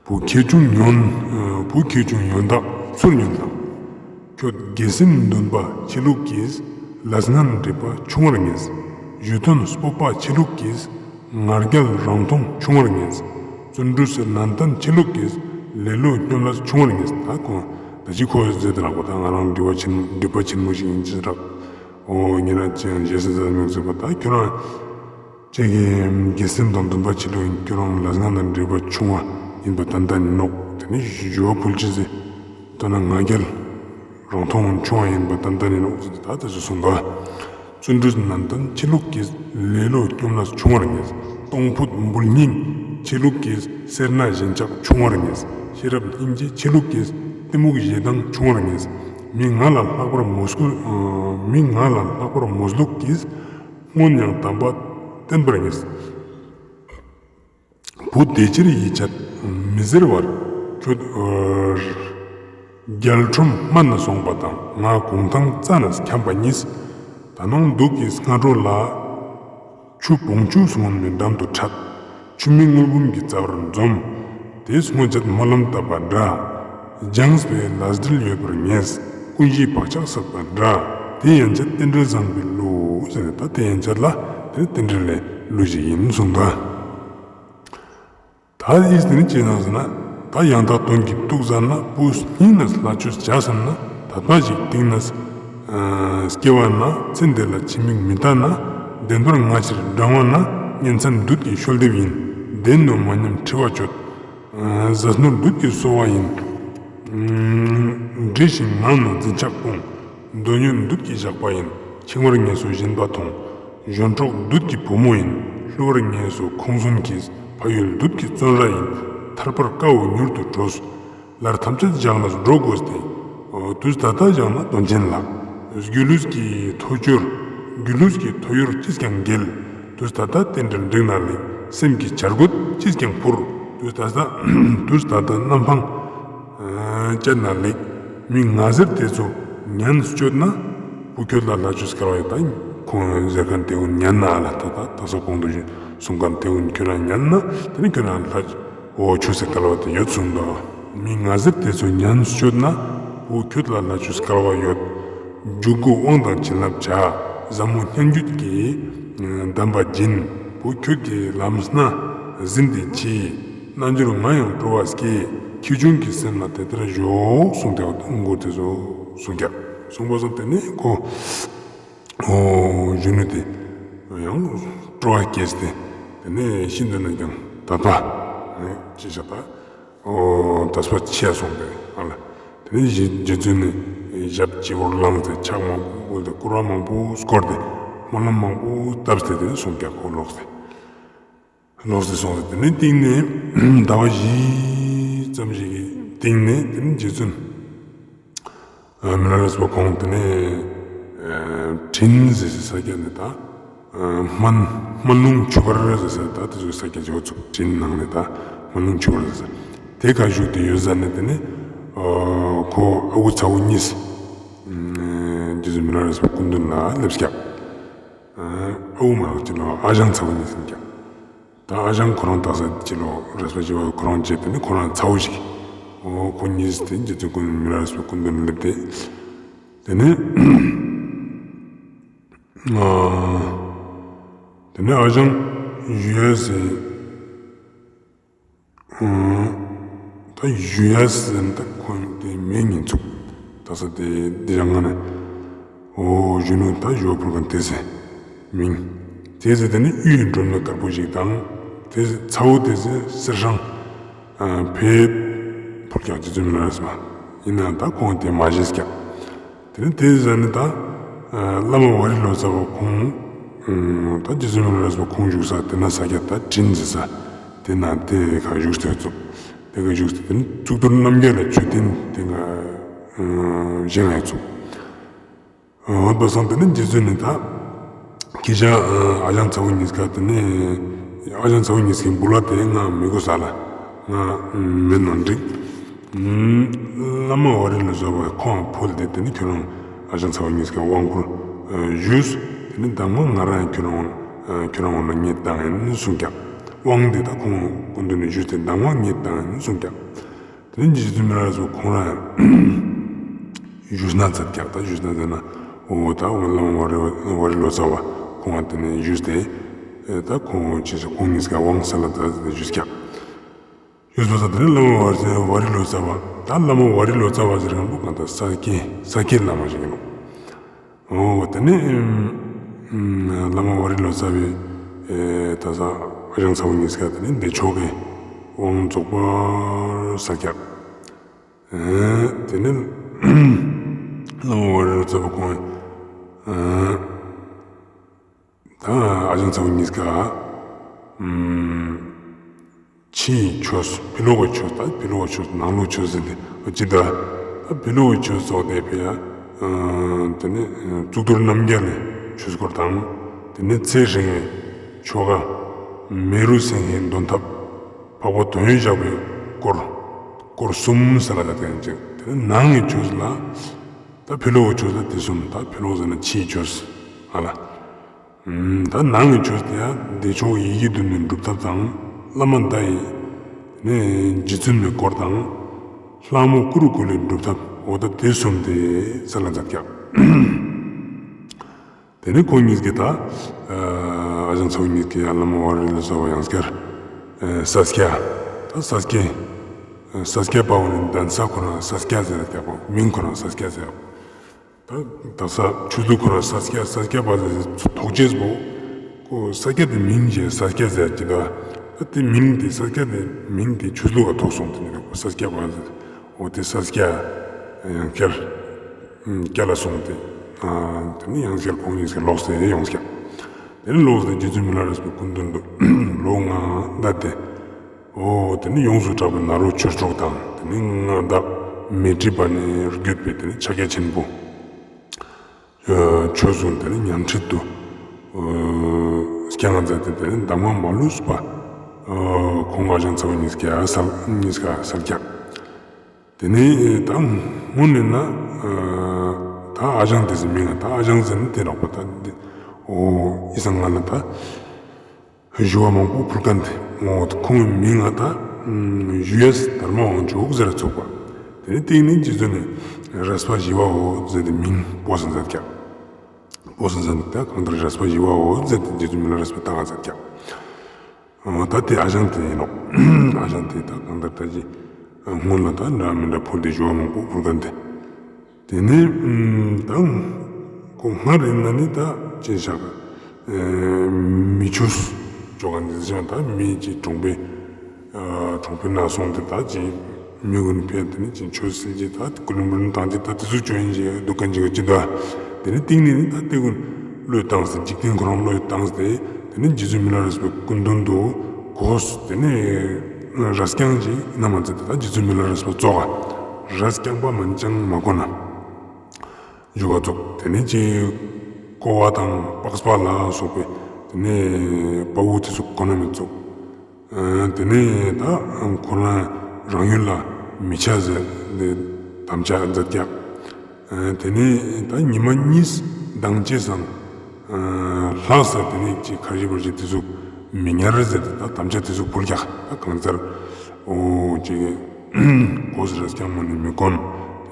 བུ་ཁྱེད་ཆུང་ཡོན། བུ་ཁྱེད་ཆུང་ཡོན་བདག་ཚུར་ཉོན་དང་། ཁྱོད་དགེ་སེམས་འདུན་པ་ཆེ་ལུགས་ཀྱིས། ལས་ངན་འདྲེས་པ་ཆུང་བར་ངེས། ཞུ་དོན་སྤོབས་པ་ཆེ་ལུགས་ཀྱིས། ང་རྒྱལ་རང་མཐོང་ཆུང་བར་ངེས། བརྩོན་འགྲུས་ནན་ཏན་ཆེ་ལུགས་ཀྱིས། ལེ་ལོ་སྙོམས་ལས་ཆུང་བར་ངེས། ད་ཁོང་ད་ཅི་ཁོ་ཟེར་ཏེ་རག་པ་ད་ང་རང་འདྲི་བ་ཆེན་འདྲི་བ་ཆེན་མོ་ཞིག་ཡིན་ཅེས་རག། འོ་ཉེ་རང་ཅི་ཡང་ཞེ་ས་ཟེར་མི་ཟེར་པ་ད་ཁྱོད་རང་ཅིག་གི་དགེ་སེམས་དང་འདུན་པ་ཆེ་ལུགས་ཡིན། ཁྱོད་རང་ལས་ངན་དང་འདྲེས་པ་ཆུང་བ་ཡིན་པ་ཏན་ཏན་ཡིན་ནོག། དེ་ནི་ཞུ་བ་ཕུལ་ཅེས་ཟེར་ད་ན་ང་རྒྱལ་རང་མཐོང་ཆུང་བ་ཡིན་པ་ཏན་ཏན་ཡིན་ནོག་ཟེར་ཏེ་ད་དེ་ཚོ་གསུངས་པ། བརྩོན་འགྲུས་ནན་ཏན་ཆེ་ལུགས་ཀྱིས། ལེ་ལོ་སྙོམས་ལས་ཆུང་བར་ངེས། གཏོང་ཕོད་འབུལ་སྙིང་ཆེ་ལུགས་ཀྱིས། སེར་སྣ་ཞེན་ཆགས་ཆུང་བར་ངེས། ཤེས་རབ་སྙིང་རྗེ་ཆེ་ལུགས་ཀྱིས། གཏི་མུག་ཞེ་སྡང་ཆུང་བར་ངེས། མི་ང་ལ་ལྷག་པར་མོས་གུས། མི་ང་ལ་ལྷག་པར་མོས་ལུགས་ཀྱིས། སྔོན་ཡང་དམ་པ་བསྟེན་པར་ངེས། བུ་དེ་ཕྱིར་ཡིད་ཆད་མི་ཟེར་བར། ཁྱོད་རྒྱལ་ཁྲིམས་སྨད་ནས་སོང་པ་དང་། ང་གུང་ཐང་རྩ་ནས་འཁྱམས་པ་གཉིས། ད་ནངས་དུག་གི་སྔ་དྲོ་ལ། ཆུ་བོང་ཆུ་སྔོན་མོའི་འགྲམ་དུ་འཕྲད། ཆུ་མིག་དངུལ་བུམ་གྱི་རྩ་བར་འཛོམས། དེས་སྔོན་ཆད་སྨོན་ལམ་བཏབ་པ་འདྲ། སྦྱངས་པའི་ལས་འབྲེལ་ཡོད་པར་ངེས། ཀུན་གཞིའི་བག་ཆགས་ཟད་པ་འདྲ། དེ་ཡན་ཆད་རྟེན་འབྲེལ་བཟང་པོའི་གླུ་ཟེར་ནས་ད་དེ་ཡན་ཆད་ལ་དེ་རྟེན་འབྲེལ་ལས་གླུ་ཞིག་ཡིན་གསུངས་ད། ད་ཨིས་དེ་ནི་ཅི་ན་ཟེར་ན། ད་ཡང་དག་དོན་གྱི་ཐུགས་བཟང་ན། བུ་སྙིང་ནས་ལྷ་ཆོས་བྱ་བསམ་ན། དད་པ་ཞིག་གཏིང་ནས་སྐྱེ་བ་ན། ཚེ་འདི་ལ་ཕྱི་མིག་མི་ལྟ་ན། བདེན་པར་ང་ཕྱིར་འབྲང་བ་ན། གཉེན་མཚན་བདུད་ཀྱི་ཤོལ་འདེབས་ཡིན། བདེན་ནོ་མ་སྙམ་འཁྲི་བ་གཅོད། ཟས་ནོར་བདུད་ཀྱིས་གསོ་བ་ཡིན། འདྲེ་ཞིང་ངང་ནོ་འཛིན་ཆགས་སྤོང་། འདོད་ཉོན་བདུད་ཀྱིས་བཞག་པ་ཡིན། འཆིང་བར་ངེས་སོ་སྦྱིན་པ་ཐོང་། གཞོན་གྲོགས་བདུད་ཀྱི་བུ་མོ་ཡིན། བསླུ་བར་ངེས་སོ་ཁོང་གསུམ་གྱིས། ཕ་ཡུལ་བདུད་ཀྱི་བཙོན་ར་ཡིན། ཐར་པར་དཀའ་བོ་མྱུར་དུ་གྲོལ། ལར་ཐམས་ཅད་བཞག་ནས་འགྲོ་དགོས་ཏེ། དུས་ད་ལྟ་བཞག་ན་དོན་ཆེན་ལགས། སྒྱུ་ལུས་ཀྱི་ཐོ་ཅོར། སྒྱུ་ལུས་ཀྱི་ཐོ་ཡོར་ཅིས་ཀྱང་འགེལ། དུས་ད་ལྟ་རྟེན་འབྲེལ་འགྲིག་ན་ལེགས། སེམས་ཀྱི་བྱ་རྒོད་ཅིས་ཀྱང་འཕུར། དུས་ད་ལྟ་དུས་ད་ལྟ་གནམ་འཕང་བཅད་ན་ལེགས། མི་ང་ཟེར་དེ་ཚོ་ཉན་སྤྱོད་ན། བུ་ཁྱོད་ལ་ལྷ་ཆོས་སྐལ་བ་ཡོད། ད་ཁོང་ཟེར་མཁན་དེ་ཀུན་ཉན་ན་ཨ་ལ་ད་ད་ད་སོ་གོང་དུ་གསུང་མཁན་དེ་ཀུན་ཁྱོད་རང་ཉན་ན་དེ་ནི་ཁྱོད་རང་ལྷ་འོ་ཆོས་སི་སྐལ་བ་དེ་ཡོད་གསུངས་དོ། མི་ང་ཟེར་དེ་ཚོ་ཉན་སྤྱོད་ན། བུ་ཁྱོད་ལ་ལྷ་ཆོས་སྐལ་བ་ཡོད། འཇུག་སྒོ་དབང་དང་བྱིན་རླབས་བྱ། ཟབ་མོ་སྙན་བརྒྱུད་ཀྱི་གདམས་པ་སྦྱིན། བུ་ཁྱོད་ཀྱི་ལམ་སྣ་ཟིན་ཏེ་མཆིས། རྣལ་འབྱོར་ང་ཡང་སྤྲོ་བ་སྐྱེས། ཁྱེའུ་ཆུང་གི་སེམས་ལ་དེ་ལྟར་ཞོག་གསུངས་ཏེ་མགུར་དེ་ཚོ་གསུངས་ཀྱག། གསུངས་པ་སོང་དེ་ནས་ཁོ་འོ་གཞོན་ནུ་དེ་ ཡང་སྤྲོ་བ་སྐྱེས་ཏེ་དེ་ནས་ཤིན་ཏུ་ནས་ཀྱང་དད་པ་ཅི་བྱ་ད་འོ་དད་པ་ཆེ་སོང་སྟེ་ཨ་ལ། དེ་ནས་རྗེ་བཙུན་ནི་ཞབས་སྤྱི་བོར་བླངས་ཏེ་ཕྱག་མང་པོ་བཀོལ་ཏེ་སྐོར་བ་མང་པོ་བསྐོར་ཏེ་སྨོན་ལམ་མང་པོ་བཏབ་སྟེ་དེ་ནས་སོང་ཀྱག་ཁོ་ལོག་སྟེ། ལོག་སྟེ་སོང་སྟེ་དེ་ནས་སྟིང་ནས་ཟླ་བ་བཞི་ཙམ་ཞིག་གི་སྟིང་ནས་དེ་ནས་རྗེ་བཙུན་མི་ལ་རས་པ་ཁོང་དེ་ནས་དྲིན་ཟེར་སའི་ས་ཆ་ནས་ད་སྨན་སྨན་ལུང་ཆུ་བར་ཟེར་ས་ད་དེ་ཚོའི་ས་ཆ་ཅིག་ཡོད་ཚུག་དྲིན་ནང་ནས་ད་སྨན་ལུང་ཆུ་བར་ཟེར་ས་དེ་ག་བཞུགས་ཏེ་ཡོད་ས་ནས་དེ་ནས་ཁོ་ཨ་ཁུ་ཚ་བོ་གཉིས་རྗེ་བཙུན་མི་ལ་རས་པའི་སྐུ་མདུན་ལ་སླེབས་ཀྱག་ཨ་ཁུ་མ་རག་ཅི་ལོ་ཨ་ཞང་ཚ་བོ་གཉིས་ཡིན་ཀྱག་ད་ཨ་ཞང་ཁོ་རང་དག་ས་ཅི་ལོ་རས་པ་ཞི་བ་ཁོ་རང་བྱས་ཏེ་ནི་ཁོ་རང་ཚ་བོ་ཞིག་འོ་ཁོ་གཉིས་དེ་རྗེ་བཙུན་སྐུ་མདུན་མི་ལ་རས་པའི་སྐུ་མདུན་སླེབས་ཏེ། དེ་ནས་ཨ་དེ་ནས་ཨ་ཞང་ཞུ་ཡ་ཟེར་ཨ་ད་ཞུ་ཡ་ཟེར་ད་ཁོང་དེ་མིང་ཡིན་ཚུག་ད་ས་དེ་འདི་རང་ང་ནས་འོ་གཞོན་ནུ་ད་ཞུ་བ་ཕུལ་མཁན་དེ་ཟེར་མིང་དེ་ཟེར་དེ་ནི་གཡུ་ཡི་སྒྲོན་མེ་དཀར་པོ་ཞིག་དང་དེ་ཚ་བོ་དེ་ཟེར་གསེར་སྲང་ཕེབས་ཕུལ་ཀྱག་རྗེ་བཙུན་མི་ལ་རས་པ་ཡིན་ན་ད་ཁོང་དེ་མ་བཞེས་ཀྱག་དེ་ནི་དེ་ཟེར་ནི་ད་བླ་མ་ཝ་རི་ལོ་ཙཱ་བ་ཁོང་ད་རྗེ་བཙུན་མི་ལ་རས་པ་ཁོང་བཞུགས་ས་དེ་ན་ས་ཆ་ད་དྲིན་ཟེར་ས་དེ་ན་དེ་ག་བཞུགས་ཏེ་ཚུག་དེ་ག་བཞུགས་ཏེ་དེ་ནི་གཙུག་ཏོར་རྣམ་རྒྱལ་ལ་མཆོད་རྟེན་དེ་ག་བཞེངས་ཡ་ཚུག་འོ་པ་སང་དེ་ནི་རྗེ་བཙུན་ནི་ད་ཁྱེད་ཅག་ཨ་ཞང་ཚ་བོ་གཉིས་ཀ་དེ་ནི་ཨ་ཞང་ཚ་བོ་གཉིས་ཀྱི་འབུལ་བ་དེ་ང་མི་དགོས་ས་ལ་ང་མེད་ནོ་འགྲིག་བླ་མ་ཝ་རི་ལོ་ཙཱ་བ་ཁོང་ཕུལ་ཏེ་དེ་ནི་ཁྱོད་རང་ཨ་ཞང་ཚ་བོ་གཉིས་ཀ་དབང་བསྐུར་ཞུས། དེ་ནི་མདང་མ་ང་རང་ཁྱོད་རང་ཁྱོད་རང་འོ་ན་ངས་བཏང་ཡིན་གསུངས་ཀྱག་དབང་དེ་ད་ཁོང་སྐུ་མདུན་ནས་ཞུས་ཏེ་མདང་མ་ངས་བཏང་ཡིན་གསུངས་ཀྱག་དེ་ནས་རྗེ་བཙུན་མི་ལ་རས་པ་ཁོང་རང་ཞུས་ན་མཛད་ཀྱག་ད་ཞུས་ན་མཛད་ན་འོ་ད་བླ་མ་ཝ་རི་ཝ་རི་ལོ་ཙཱ་བ་ཁོང་ང་དེ་ནས་ཞུས་ཏེ་ད་ཁོང་ཅི་ཞིག་ཁོང་གཉིས་ཀ་དབང་ས་ལ་ད་ཞུས་ཀྱག་ཡོད་པ་ས་དེ་ནི་བླ་མ་ཝ་རི་ཝ་རི་ལོ་ཙཱ་བ་ད་བླ་མ་ཝ་རི་ལོ་ཙཱ་བ་ཟེར་མཁན་པོ་གང་ལྟར་ས་སྐྱའི་ས་སྐྱའི་བླ་མ་ཞིག་ཡིན་ནོ། འོ་དེ་ནི་བླ་མ་ཝ་རི་ལོ་ཙཱ་བའི་ད་ས་ཨ་ཞང་ཚ་བོ་གཉིས་ཀ་དེ་ནི་བདེ་མཆོག་གི་དབང་རྫོགས་པར་སངས་ཀྱག་དེ་ནི་བླ་མ་ཝ་རི་ལོ་ཙཱ་བ་ཁོང་ད་ཨ་ཞང་ཚ་བོ་གཉིས་ཀ་ཕྱི་ཡི་ཆོས་ཕྱི་ལོགས་ཀྱི་ཆོས་ད་ཕྱི་ལོགས་ཀྱི་ཆོས་ནང་ལོགས་ཆོས་ཟེར་ཏེ་ཅི་ད་ཕྱི་ལོགས་ཀྱི་ཆོས་ཚོགས་དེ་ཕི་ཡ་དེ་ནི་གཙུག་ཏོར་རྣམ་རྒྱལ་ལ་ཆོས་སྐོར་དང་དེ་ནི་ཚེ་སྲིང་བའི་ཆོ་ག་མེ་རུ་སེང་གེའི་འདོན་ཐབས་འཕགས་པ་དོན་ཡོད་ཞགས་པའི་སྐོར་སྐོར་གསུམ་ཟེར་ལ་ད་དེ་ནི་ནང་གི་ཆོས་ལ་ད་ཕྱི་ལོགས་ཀྱི་ཆོས་ལ་དེ་གསུམ་ད་ཕྱི་ལོགས་ཟེར་ན་ཕྱིའི་ཆོས་ཨ་ལ། ད་ནང་གི་ཆོས་དེ་ཡང་བདེ་མཆོག་ཡི་གེ་བདུན་ནི་སྒྲུབ་ཐབས་དང་བླ་མ་ད་ཡི་ནི་རྗེ་བཙུན་མའི་སྐོར་དང་ལྷ་མོ་ཀུ་རུ་ཀུ་ལེའི་སྒྲུབ་ཐབས་འོ་ད་དེ་གསུམ་དེ་ཟེར་ལ་མཛད་ཀྱག་དེ་ནི་ཁོང་གཉིས་ཀྱིས་ད་ཨ་ཞང་ཚ་བོ་གཉིས་ཀྱིས་ཡང་བླ་མ་ཝ་རི་ལོ་ཙཱ་བ་ཡང་སྐྱར་ས་སྐྱ་ད་ས་སྐྱ་ས་སྐྱ་པ་འོ་ནི་གདན་ས་ཁོ་རང་ས་སྐྱ་ཟེར་ཀྱག་པ་མིང་ཁོ་རང་ས་སྐྱ་ཟེར། ད་ད་ས་ཆོས་ལུགས་ཁོ་རང་ས་སྐྱ་ས་སྐྱ་པ་ཟེར་ཐོག་ཅེས་པོ་ཁོ་ས་སྐྱ་དེ་མིང་བྱས་ས་སྐྱ་ཟེར་གྱི་ད་ད་དེ་མིང་དེ་ས་སྐྱ་དེ་མིང་དེ་ཆོས་ལུགས་ལ་ཐོགས་སོང་དེ་ནི་ས་སྐྱ་པ་ཟེར་འོ་དེ་ས་སྐྱ་ཡང་བསྐྱར་སྐྱ་ལ་སོང་སྟེ་དེ་ནི་ཡང་བསྐྱར་ཁོང་གཉིས་ཀྱི་ལོག་སྟེ་ཡོང་སྐྱ་དེ་ནི་ལོག་སྟེ་རྗེ་བཙུན་མི་ལ་རས་པའི་སྐུ་མདུན་དུ་ལོ་ལྔ་ད་དེ། འོ་དེ་ནི་ཡོངས་སུ་གྲགས་པའི་ནཱ་རོ་ཆོས་དྲུག་དང་དེ་ནི་མངའ་བདག་མཻ་ཏྲི་པ་ནས་བརྒྱུད་པའི་དེ་ནི་ཕྱག་རྒྱ་ཆེན་པོ་ཆོས་གསུང་དེ་ནི་ཉམས་ཁྲིད་དུ་སྐྱེ་ང་མཛད་དེ་དེ་ནི་གདམས་ངག་མ་ལུས་པ་ཁོང་ཨ་ཞང་ཚ་བོ་གཉིས་ཀྱིས་གསལ་གཉིས་ཀ་གསལ་ཀྱག་དེ་ནི་ད་སྔོན་ནས་ན་ད་ཨ་ཞང་དེ་ཟེར་མིང་ད་ཨ་ཞང་ཟེར་ནི་དེ་རག་པ་ད་འདི་འོ་ཨི་སང་ང་ལ་ད། ཞུ་བ་མང་པོ་ཕུལ་མཁན་དེ་འོ་ཁོང་གི་མིང་ང་ད་ཞུ་ཡས་དར་མ་དབང་ཕྱུག་ཟེར་ཚུགས་པ། དེ་ནི་སྟེང་ནས་རྗེ་བཙུན་ནི་རས་པ་ཞི་བའོ་ཟེར་ཏེ་མིང་བོས་ས་མཛད་ཀྱག་བོས་ས་མཛད་ཀྱག་གང་ལྟར་རས་པ་ཞི་བའོ་ཟེར་ཏེ་རྗེ་བཙུན་མི་ལ་རས་པ་བཏགས་མཛད་ཀྱག་འོ་ད་དེ་ཨ་ཞང་དེ་ཡིན་ནོག་ཨ་ཞང་དེ་ད་གང་ལྟར་ད་ཅི་སྔོན་ལ་ད་འདྲ་མི་འདྲ་ཕུལ་ཏེ་ཞུ་བ་མང་པོ་ཕུལ་མཁན་དེ། དེ་ནས་ད་ཁོ་སྔར་ཡིན་ན་ནི་ད་ཅི་བྱ་ག་མི་ཆོས་ཅོ་ག་ནི་ཟེར་ན་ད་མི་ཅིག་གྲོང་པའི་གྲོང་པའི་ནང་སོང་སྟེ་ད་ཅིག་མི་གུན་ཕེ་ཏེ་ནེ་ཅིག་ཆོས་སིལ་ཅིག་ད་ཀུན་སློང་མི་དང་ཅིག་ད་ཏེ་ཟུག་ཅོ་ཡིན་ཅིག་འདུག་ག་ཅིག་ཅི་ད། ཏེ་ནེ་སྟིང་ནེ་ནི་ད་ཏེ་གུན་བློས་བཏང་སྟེ་འཇིག་རྟེན་ཁོ་རང་བློས་བཏང་སྟེ་ཏེ་ནེ་རྗེ་བཙུན་མི་ལ་རས་པའི་སྐུ་མདུན་དུ་གོས་ཏེ་ནེ་རས་རྐྱང་ཅིག་ན་མ་ཚད་ད་རྗེ་བཙུན་མི་ལ་རས་པ་ཙོགས་རས་རྐྱང་པ་མན་ཅང་མ་གོན་ན། ཞུ་ག་ཙོགས་ཏེ་ནེ་ཅིག་ཀོ་བ་དང་པགས་པ་ལ་སོགས་པའི་ཏེ་ནེ་བ་འུ་ཏེ་ཚོ་གོན་ན་མེད་ཙོགས། ཨ་ཏེ་ནེ་ད་ཁོ་རང་རང་ཡུལ་ལ་མི་ཆ་ཟེར་ཏེ་དམ་བཅའ་མཛད་ཀྱག། ཨ་ཏེ་ནེ་ད་ཉི་མ་གཉིས་མདང་ཅེས་སང་ཨ་ལྷག་ས་ཏེ་ནེ་ཅིག་ཁར་ཇི་བར་ཇི་ཏེ་ཟུག་མི་ཉར་ཟེར་ཏེ་ད་དམ་བཅའ་ཏེ་ཟུག་ཕུལ་ཀྱག། ད་གང་ལྟར་འོ་ཅིག་གོས་རས་རྐྱང་མ་ནེ་མི་གོན།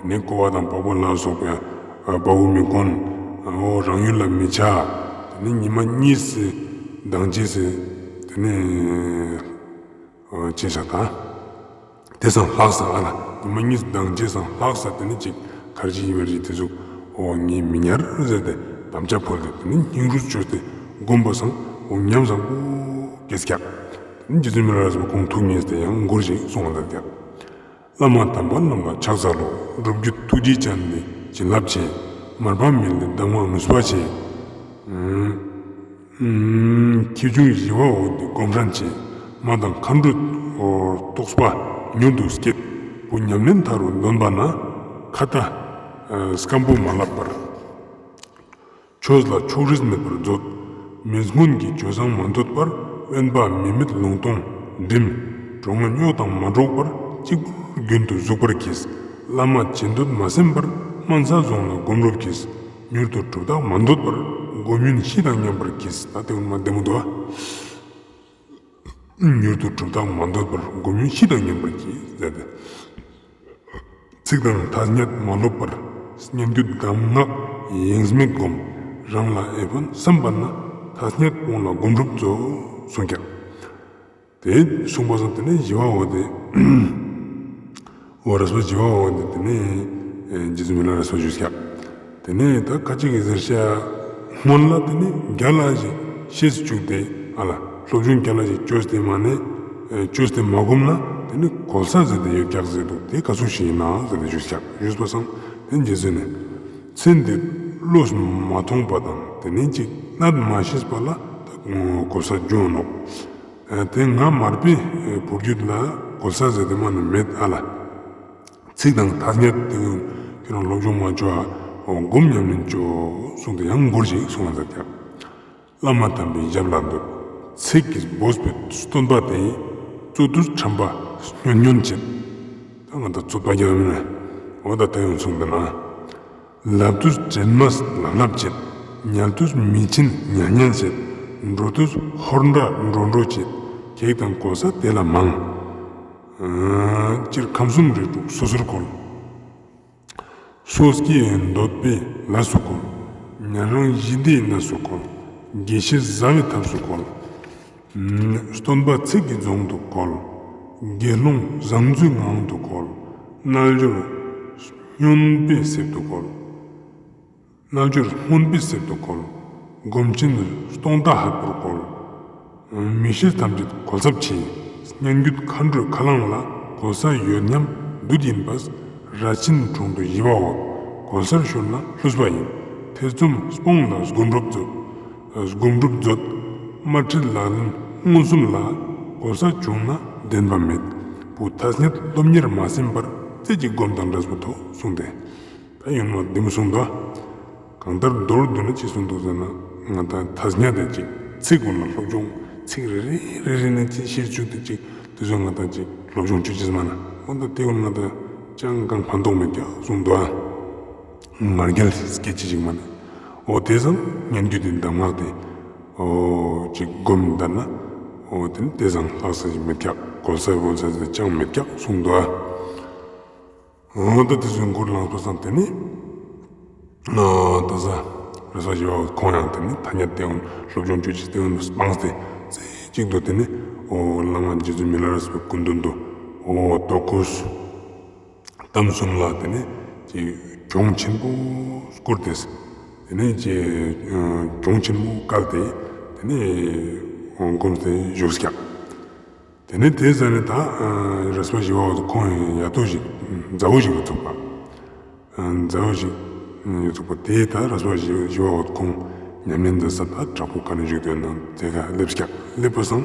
ཏེ་ནེ་ཀོ་བ་དང་པགས་པ་ལ་སོགས་པའི་ཨ་བ་འུ་མི་གོན། འོ་རང་ཡུལ་ལ་མི་ཆ། ཏེ་ནེ་ཉི་མ་གཉིས་སི་མདང་ཅེས་སི་ཏེ་ནེ་འོ་ཅེས་ཤག་ད། ཏེ་སང་ལྷག་ས་ཨ་ལ་ཉི་མ་གཉིས་མདང་ཅེས་སང་ལྷག་ས་ཏེ་ནེ་ཅིག་ཁར་ཇི་ཡིན་བར་ཇི་ཏེ་ཟུག་འོ་ངས་མི་ཉར་ཟེར་ཏེ་དམ་བཅའ་ཕུལ་ཏེ་ཏེ་ནེ་སྙིང་རུས་ཅོས་ཏེ་སྒོམ་པ་སང་འོ་ཉམས་བཟང་པོ་སྐྱེས་ཀྱག། ཏེ་ནེ་རྗེ་བཙུན་མི་ལ་རས་པ་ཁོང་ཐུགས་མཉེས་ཏེ་ཡང་མགུར་ཞིག་གསུངས་པ་མཛད་ཀྱག། བླ་མ་དམ་པ་རྣམས་ལ་ཕྱག་འཚལ་ལོ། སྒྲུབ་བརྒྱུད་ཐུགས་རྗེ་ཅན་ནི་བྱིན་རླབས་ཆེ། མར་པ་མི་ལའི་གདམས་ངག་ནུས་པ་ཆེ། ཁྱེའུ་ཆུང་ཞི་བ་འོ་དེ་སྒོམ་སྲན་ཆེ། མ་དང་མཁའ་འགྲོའི་རྟོགས་པ་མྱུར་དུ་སྐྱེད། བུ་ཉམས་ལེན་མཐའ་རུ་འདོན་པ་ན། ཁ་ཏ་སྐམ་པོ་མ་ལབ་པར། ཆོས་ལ་ཕྱོགས་རིས་མེད་པར་མཛོད། མི་མངོན་གྱི་སྤྱོད་བཟང་མ་འདོད་པར། དབེན་པ་མི་མེད་ལུང་སྟོང་འགྲིམ། གྲོགས་ངན་གཡོག་དང་མ་འགྲོགས་པར། གཅིག་པུར་རྒྱུན་དུ་ཟུག་པར་གྱིས། བླ་མ་བྱིན་འདོད་མ་སེམས་པར། སྨན་ས་རྫོང་ལ་སྒོམ་རུབ་གྱིས། མྱུར་དུ་གྲུབ་རྟགས་མ་འདོད་པར། སྒོམ་ཡུན་ཤི་དང་མཉམ་པར་གྱིས། ད་ཏེ་འོ་མ་བདེ་མོ་འདུག་ཨ། མྱུར་དུ་གྲུབ་རྟགས་མ་འདོད་པར། སྒོམ་ཡུན་ཤི་དང་མཉམ་པར་གྱིས་ཟེར་ཏེ། ཚིག་དང་ཐ་སྙད་མ་ལོག་པར། སྙན་བརྒྱུད་གདམས་ངག་ཡེངས་མེད་སྒོམ། རང་ལ་ཨེ་ཕན་བསམ་པ་ན། ཐ་སྙད་སྤོང་ལ་སྒོམ་སྒྲུབ་མཛོད། གསུངས་ཀྱག། ཏེ་གསུངས་པ་སང་ཏེ་ནེ་ཞི་བ་འོ་དེ་འོ་རས་པ་ཞི་བ་འོ་དེ་ཏེ་ནེ་རྗེ་བཙུན་མི་ལ་རས་པ་ཞུས་ཀྱག། ཏེ་ནེ་ད་ཁ་ཅིག་གི་ཟེར་ཤེས་སྔོན་ལ་ཏེ་ནེ་རྒྱལ་ལ་ཞིག་ཤེས་བཅུག་སྟེ་ཨ་ལ་སློབ་སྦྱོང་རྒྱལ་ལ་ཞིག་ཅོས་ཏེ་མ་ནེ་ཅོས་ཏེ་མ་སྒོམ་ན་ཏེ་ནེ་གོལ་ས་ཟེར་ཏེ་ཡོད་ཀྱག་ཟེར་འདུག། ཏེ་ག་ཟུག་ཞིག་ཡིན་ན་ཟེར་ཏེ་ཞུས་ཀྱག། ཞུས་པ་སང་ཏེ་རྗེ་བཙུན་ནི་ཚེ་འདིར་བློས་མ་ཐོངས་པ་དང་ཏེ་ནེ་ཅིག་གནད་མ་ཤེས་པ་ལ་ད་གོལ་ས་འབྱུང་ནོག། ཏེ་ང་མར་པའི་བུ་རྒྱུད་ལ་གོལ་ས་ཟེར་ཏེ་མ་ནེ་མེད་ཨ་ལ། ཚིག་དང་ཐ་སྙད་དེ་ཁྱོད་རང་སློབ་སྦྱོང་མ་ཅོ་ཨ། འོ་སྒོམ་ཉམས་ལེན་ཅོ་གསུངས་ཏེ་ཡང་མགུར་ཞིག་གསུངས་པ་མཛད་ཀྱག། བླ་མ་དམ་པའི་ཞབས་ལ་འདུད། ཚིག་གིས་འབོད་པའི་སྟོན་པ་དེ། རྩོད་དུས་ཁྲམ་པ་སྨྱོན་སྨྱོན་བྱེད། ད་ང་ད་རྩོད་པ་རྒྱག་མིན་ན། འོ་ད་ད་ཡོང་གསུངས་ཏེ་ན། ལབ་དུས་དྲན་མ་ལབ་ལབ་བྱེད། ཉལ་དུས་མི་ཕྱིན་ཉལ་ཉལ་བྱེད། འགྲོ་དུས་ཧོར་འདྲ་འགྲོ་འགྲོ་བྱེད། གེགས་དང་གོལ་ས་དེ་ལ་མང་། སྤྱིར་ཁམས་གསུམ་རིགས་དྲུག་སོ་སོར་གོལ། སོ་སྐྱེའི་འདོད་པའི་ལས་སུ་གོལ། ཉན་རང་ཞི་བདེའི་གནས་སུ་གོལ། དགེ་བཤེས་བཟའ་བའི་ཐབས་སུ་གོལ། སྟོན་པ་ཚིག་གི་རྫོང་དུ་གོལ། དགེ་སློང་བཟང་བརྫུའི་ངང་དུ་གོལ། རྣལ་འབྱོར་སྨྱོན་པའི་གསེབ་ཏུ་གོལ། རྣལ་འབྱོར་སྨོན་པའི་གསེབ་ཏུ་གོལ། སྒོམ་ཆེན་སྟོང་དང་ལྷག་པར་གོལ། མི་ཤེས་ཐམས་ཅད་གོལ་ཚབས་ཆེ། སྙན་བརྒྱུད་མཁའ་འགྲོའི་ཁ་རླངས་ལ། གོལ་ས་ཡོད་སྙམ་བདུད་ཡིན་པས། ར་ཆེན་དྲུང་དུ་ཞི་བ་འོ། གོལ་སར་ཤོར་ན་ལྷུས་པ་ཡིན། ཐེ་ཚོམ་སྤོངས་ལ་སྒོམ་སྒྲུབ་མཛོད། སྒོམ་སྒྲུབ་མཛོད། དམར་ཁྲིད་ལག་ལེན་མངོན་སུམ་ལ། གོལ་ས་བྱུང་ན་བདེན་པ་མེད། བུ་ཐ་སྙད་སློབ་གཉེར་མ་སེམས་པར། རྩེ་གཅིག་སྒོམ་དང་འབྲས་བུ་ཐོབ། གསུངས་ཏེ། ད་ཡོང་བ་བདེ་མོ་གསུངས་འདུག། གང་ལྟར་མདོར་བསྡུ་ན་ཅི་གསུངས་འདུག་ཟེར་ན། ང་ད་ཐ་སྙད་དེ་ཅིག་ཚིག་ཀུན་ལ་སློབ་སྦྱོང་ཚིག་རེ་རེ་རེ་རེ་ནས་ཅིག་ཤེས་བཅུག་སྟེ་ཅིག་དེ་ཚོ་ང་ད་ཅིག་སློབ་སྦྱོང་བཅུག་ཅེས་མ་ན། འོ་ད་དེ་ཀུན་ང་ད་ཅང་གང་ཕན་ཐོགས་མེད་ཀྱག་གསུངས་འདུག་ཨ། ང་རྒྱལ་སྐད་ཅིག་ཅིག་མ་ན། འོ་དེ་ཙམ་སྙན་བརྒྱུད་དེ་གདམས་ངག་དེ་འོ་ཅིག་སྒོམ་ད་ན་འོ་དེ་ནི་དེ་ཙམ་ལྷག་ས་ཞིག་མེད་ཀྱག། གོལ་ས་བོལ་ས་ཞིག་ཅང་མེད་ཀྱག་གསུངས་འདུག་ཨ། འོ་ད་དེ་ཚོའི་མགུར་བླངས་པ་སང་དེ་ནི། ཨ་ད་ས་རེས་པ་ཞི་བ་ཁོང་ཡང་དེ་ནི་ཐ་སྙད་དེ་འོ་སློབ་སྦྱོང་བཅོས་ཅིག་དེ་འོ་སྤངས་ཏེ་རྩེ་གཅིག་ཏུ་དེ་ནི་འོ་བླ་མ་རྗེ་བཙུན་མི་ལ་རས་པའི་སྐུ་མདུན་དུ་འོ་དོ་ཁུར་གཏམ་གསུམ་ལ་དེ་ནི་ཅིག་གྱོང་ཆེན་པོ་བསྐུར་ཏེ། ཏེ་ནེ་ཅིག་གྱོང་ཆེན་མོ་བཀལ་ཏེ་ཏེ་ནེ་སྒོམས་ཏེ་བཞུགས་ཀྱག། ཏེ་ནེ་ཏེ་ཟ་ནེ་ད་རས་པ་ཞི་བ་འོ་ཁོང་ཡ་ཏོ་ཞིག་ཛ་འོ་ཞིག་ཡོད་ཚུག་པ། ཛ་འོ་ཞིག་ཡོད་ཚུག་པ། ཏེ་ད་རས་པ་ཞི་བ་འོ་ཁོང་ཉམས་ལེན་ཛད་ས་ད་བྲག་ཕུག་ག་ནེ་བཞུགས་ཏེ་ཡོད་ན་ཏེ་ཀ་ལེབས་ཀྱག། ལེབས་པ་སང་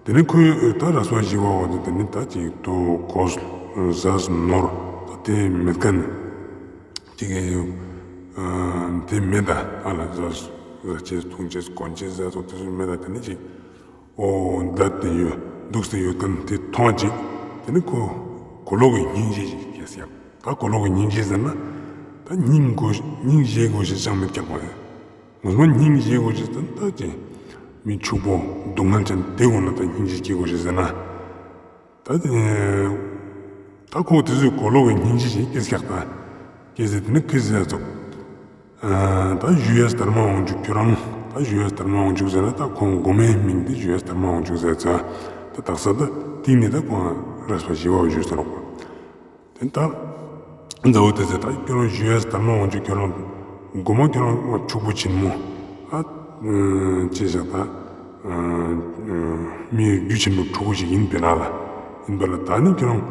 ཏེ་ནེ་ཁོས་ད་རས་པ་ཞི་བ་འོ་ཏེ་ནེ་ད་ཅིག་ཏོ་གོས་ཟས་ནོར་ད་ཏེ་མེད་ཁན་ཅིག་ཏེ་མེད་ད། ཨ་ལ་ཟས་ཟ་ཅེས་ཐུང་ཅེས་གོན་ཅེས་ཟས་ཏེ་ཚོ་མེད་ད། ཏེ་ནེ་ཅིག་འོ་ད་ཏེ་ཡོད་དུགས་ཏེ་ཡོད་ཁན་ཏེ་ཐོང་ཅིག། ཏེ་ནེ་ཁོ་གོ་ལོག་གི་སྙིང་རྗེ་ཞིག་སྐྱེས་ཀྱག། ད་གོ་ལོག་གི་སྙིང་རྗེ་ཟེར་ན་ད་སྙིང་གོ་སྙིང་རྗེ་གོས་ཤེས་ཅང་མེད་ཀྱག་པ། ངོ་མ་སྙིང་རྗེ་གོས་ཤེས་ད་ད་ཅིག་མི་ཕྱུག་པོ་སྡུག་བསྔལ་ཅན་ཏེ་གུན་ལ་ད་སྙིང་རྗེ་སྐྱེ་གོས་ཤེས་ཟེར་ན། ད་ཏེ་ད་ཁོ་ཏེ་ཚོའི་གོ་ལོག་གི་སྙིང་རྗེ་ཞིག་སྐྱེས་ཀྱག་ད། སྐྱེས་ཟེར་ཏེ་ནེ་ཁོས་ཟེར་ཙོག། ད་ཞུ་ཡས་དར་མ་དབང་ཕྱུག་ཁྱོ་རང་། ད་ཞུ་ཡས་དར་མ་དབང་ཕྱུག་ཟེར་ན་ད་ཁོང་གོ་མའི་མིང་ཏེ་ཞུ་ཡས་དར་མ་དབང་ཕྱུག་ཟེར་ཙ། ད་དག་ས་ད་ཏིང་ནེ་ད་ཁོང་རས་པ་ཞི་བ་འོ་ཞུ་ཟེར་རོག། ཏེ་ད་ཛ་འོ་ཏེ་ཟེར་ད་ཁྱོ་རང་ཞུ་ཡས་དར་མ་དབང་ཕྱུག་ཁྱོ་རང་གོ་མ་ཁྱོ་རང་ཕྱུག་པོ་ཆེན་མོ་ཨ་ཅི་ཟེར་ད་མི་རྒྱུ་ཆེན་པོ་ཕྲུ་གུ་ཞིག་ཨིན་པིན་ལ། ཨིན་པ་ལ་ད་ནི་ཁྱོ་རང་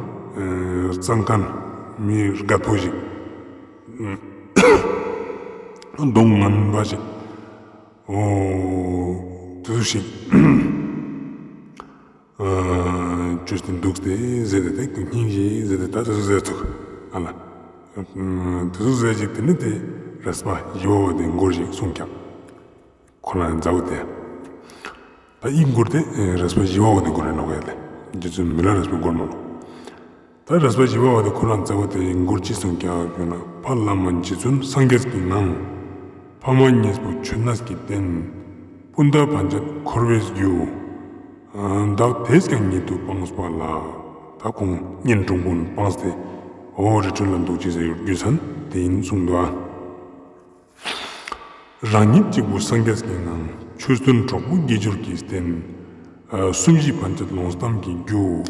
ཙང་ཁན་མི་རྒད་པོ་ཞིག་གདོང་ངན་པ་ཞིག་འོ་ཏེ་ཟུག་ཞིག་ཅོས་ཏེ་དུགས་ཏེ་ཟེར་ཏེ་ཏེ་སྙིང་རྗེ་ཟེར་ཏེ་ད་ཏེ་ཟུག་ཟེར་ཚུག། ཨ་ལ་ཏེ་ཟུག་ཟེར་ཅིག་ཏེ་ནེ་ཏེ་རས་པ་ཞི་བ་འོ་ཏེ་མགུར་ཞིག་གསུངས་ཀྱག། ཁོ་རང་ཛ་འོ་ཏེ་ད་ཨི་མགུར་ཏེ་རས་པ་ཞི་བ་འོ་ཏེ་མགུར་རེ་ནོག་ཡ་ལེ། རྗེ་བཙུན་མི་ལ་རས་པའི་མགུར་མ་ནོག། ད་རས་པ་ཞི་བ་འོ་ཏེ་ཁོ་རང་ཛ་འོ་ཏེ་མགུར་ཅི་གསུངས་ཀྱག་ཞུ་ན། ཕ་བླ་མ་རྗེ་བཙུན་སངས་རྒྱས་ཀྱི་ངང་། ཕ་མ་གཉིས་པོ་ཆུ་སྣ་གིས་བསྟེན། སྤུན་ཟླ་ཕན་ཆད་འཁོར་བའི་རྒྱུ། བདག་དེས་ཀྱང་ཉེ་དུ་སྤངས་པ་ལགས། ད་ཁོང་གཉེན་དྲུང་པོ་སྤངས་ཏེ་འོ་རི་ཁྲོད་ལ་དུག་ཅེས་སི་རྒྱུ་མཚན་ཏེ་ཨིན་གསུངས་དུག། རང་ཉིད་གཅིག་པུ་སངས་རྒྱས་ཀྱི་ངང་། ཆོས་སྟོན་གྲོགས་པོ་དགེ་སྦྱོར་གྱིས་བསྟེན། སུམ་བཞི་ཕན་ཆད་ལོངས་སྟངས་ཀྱི་རྒྱུ།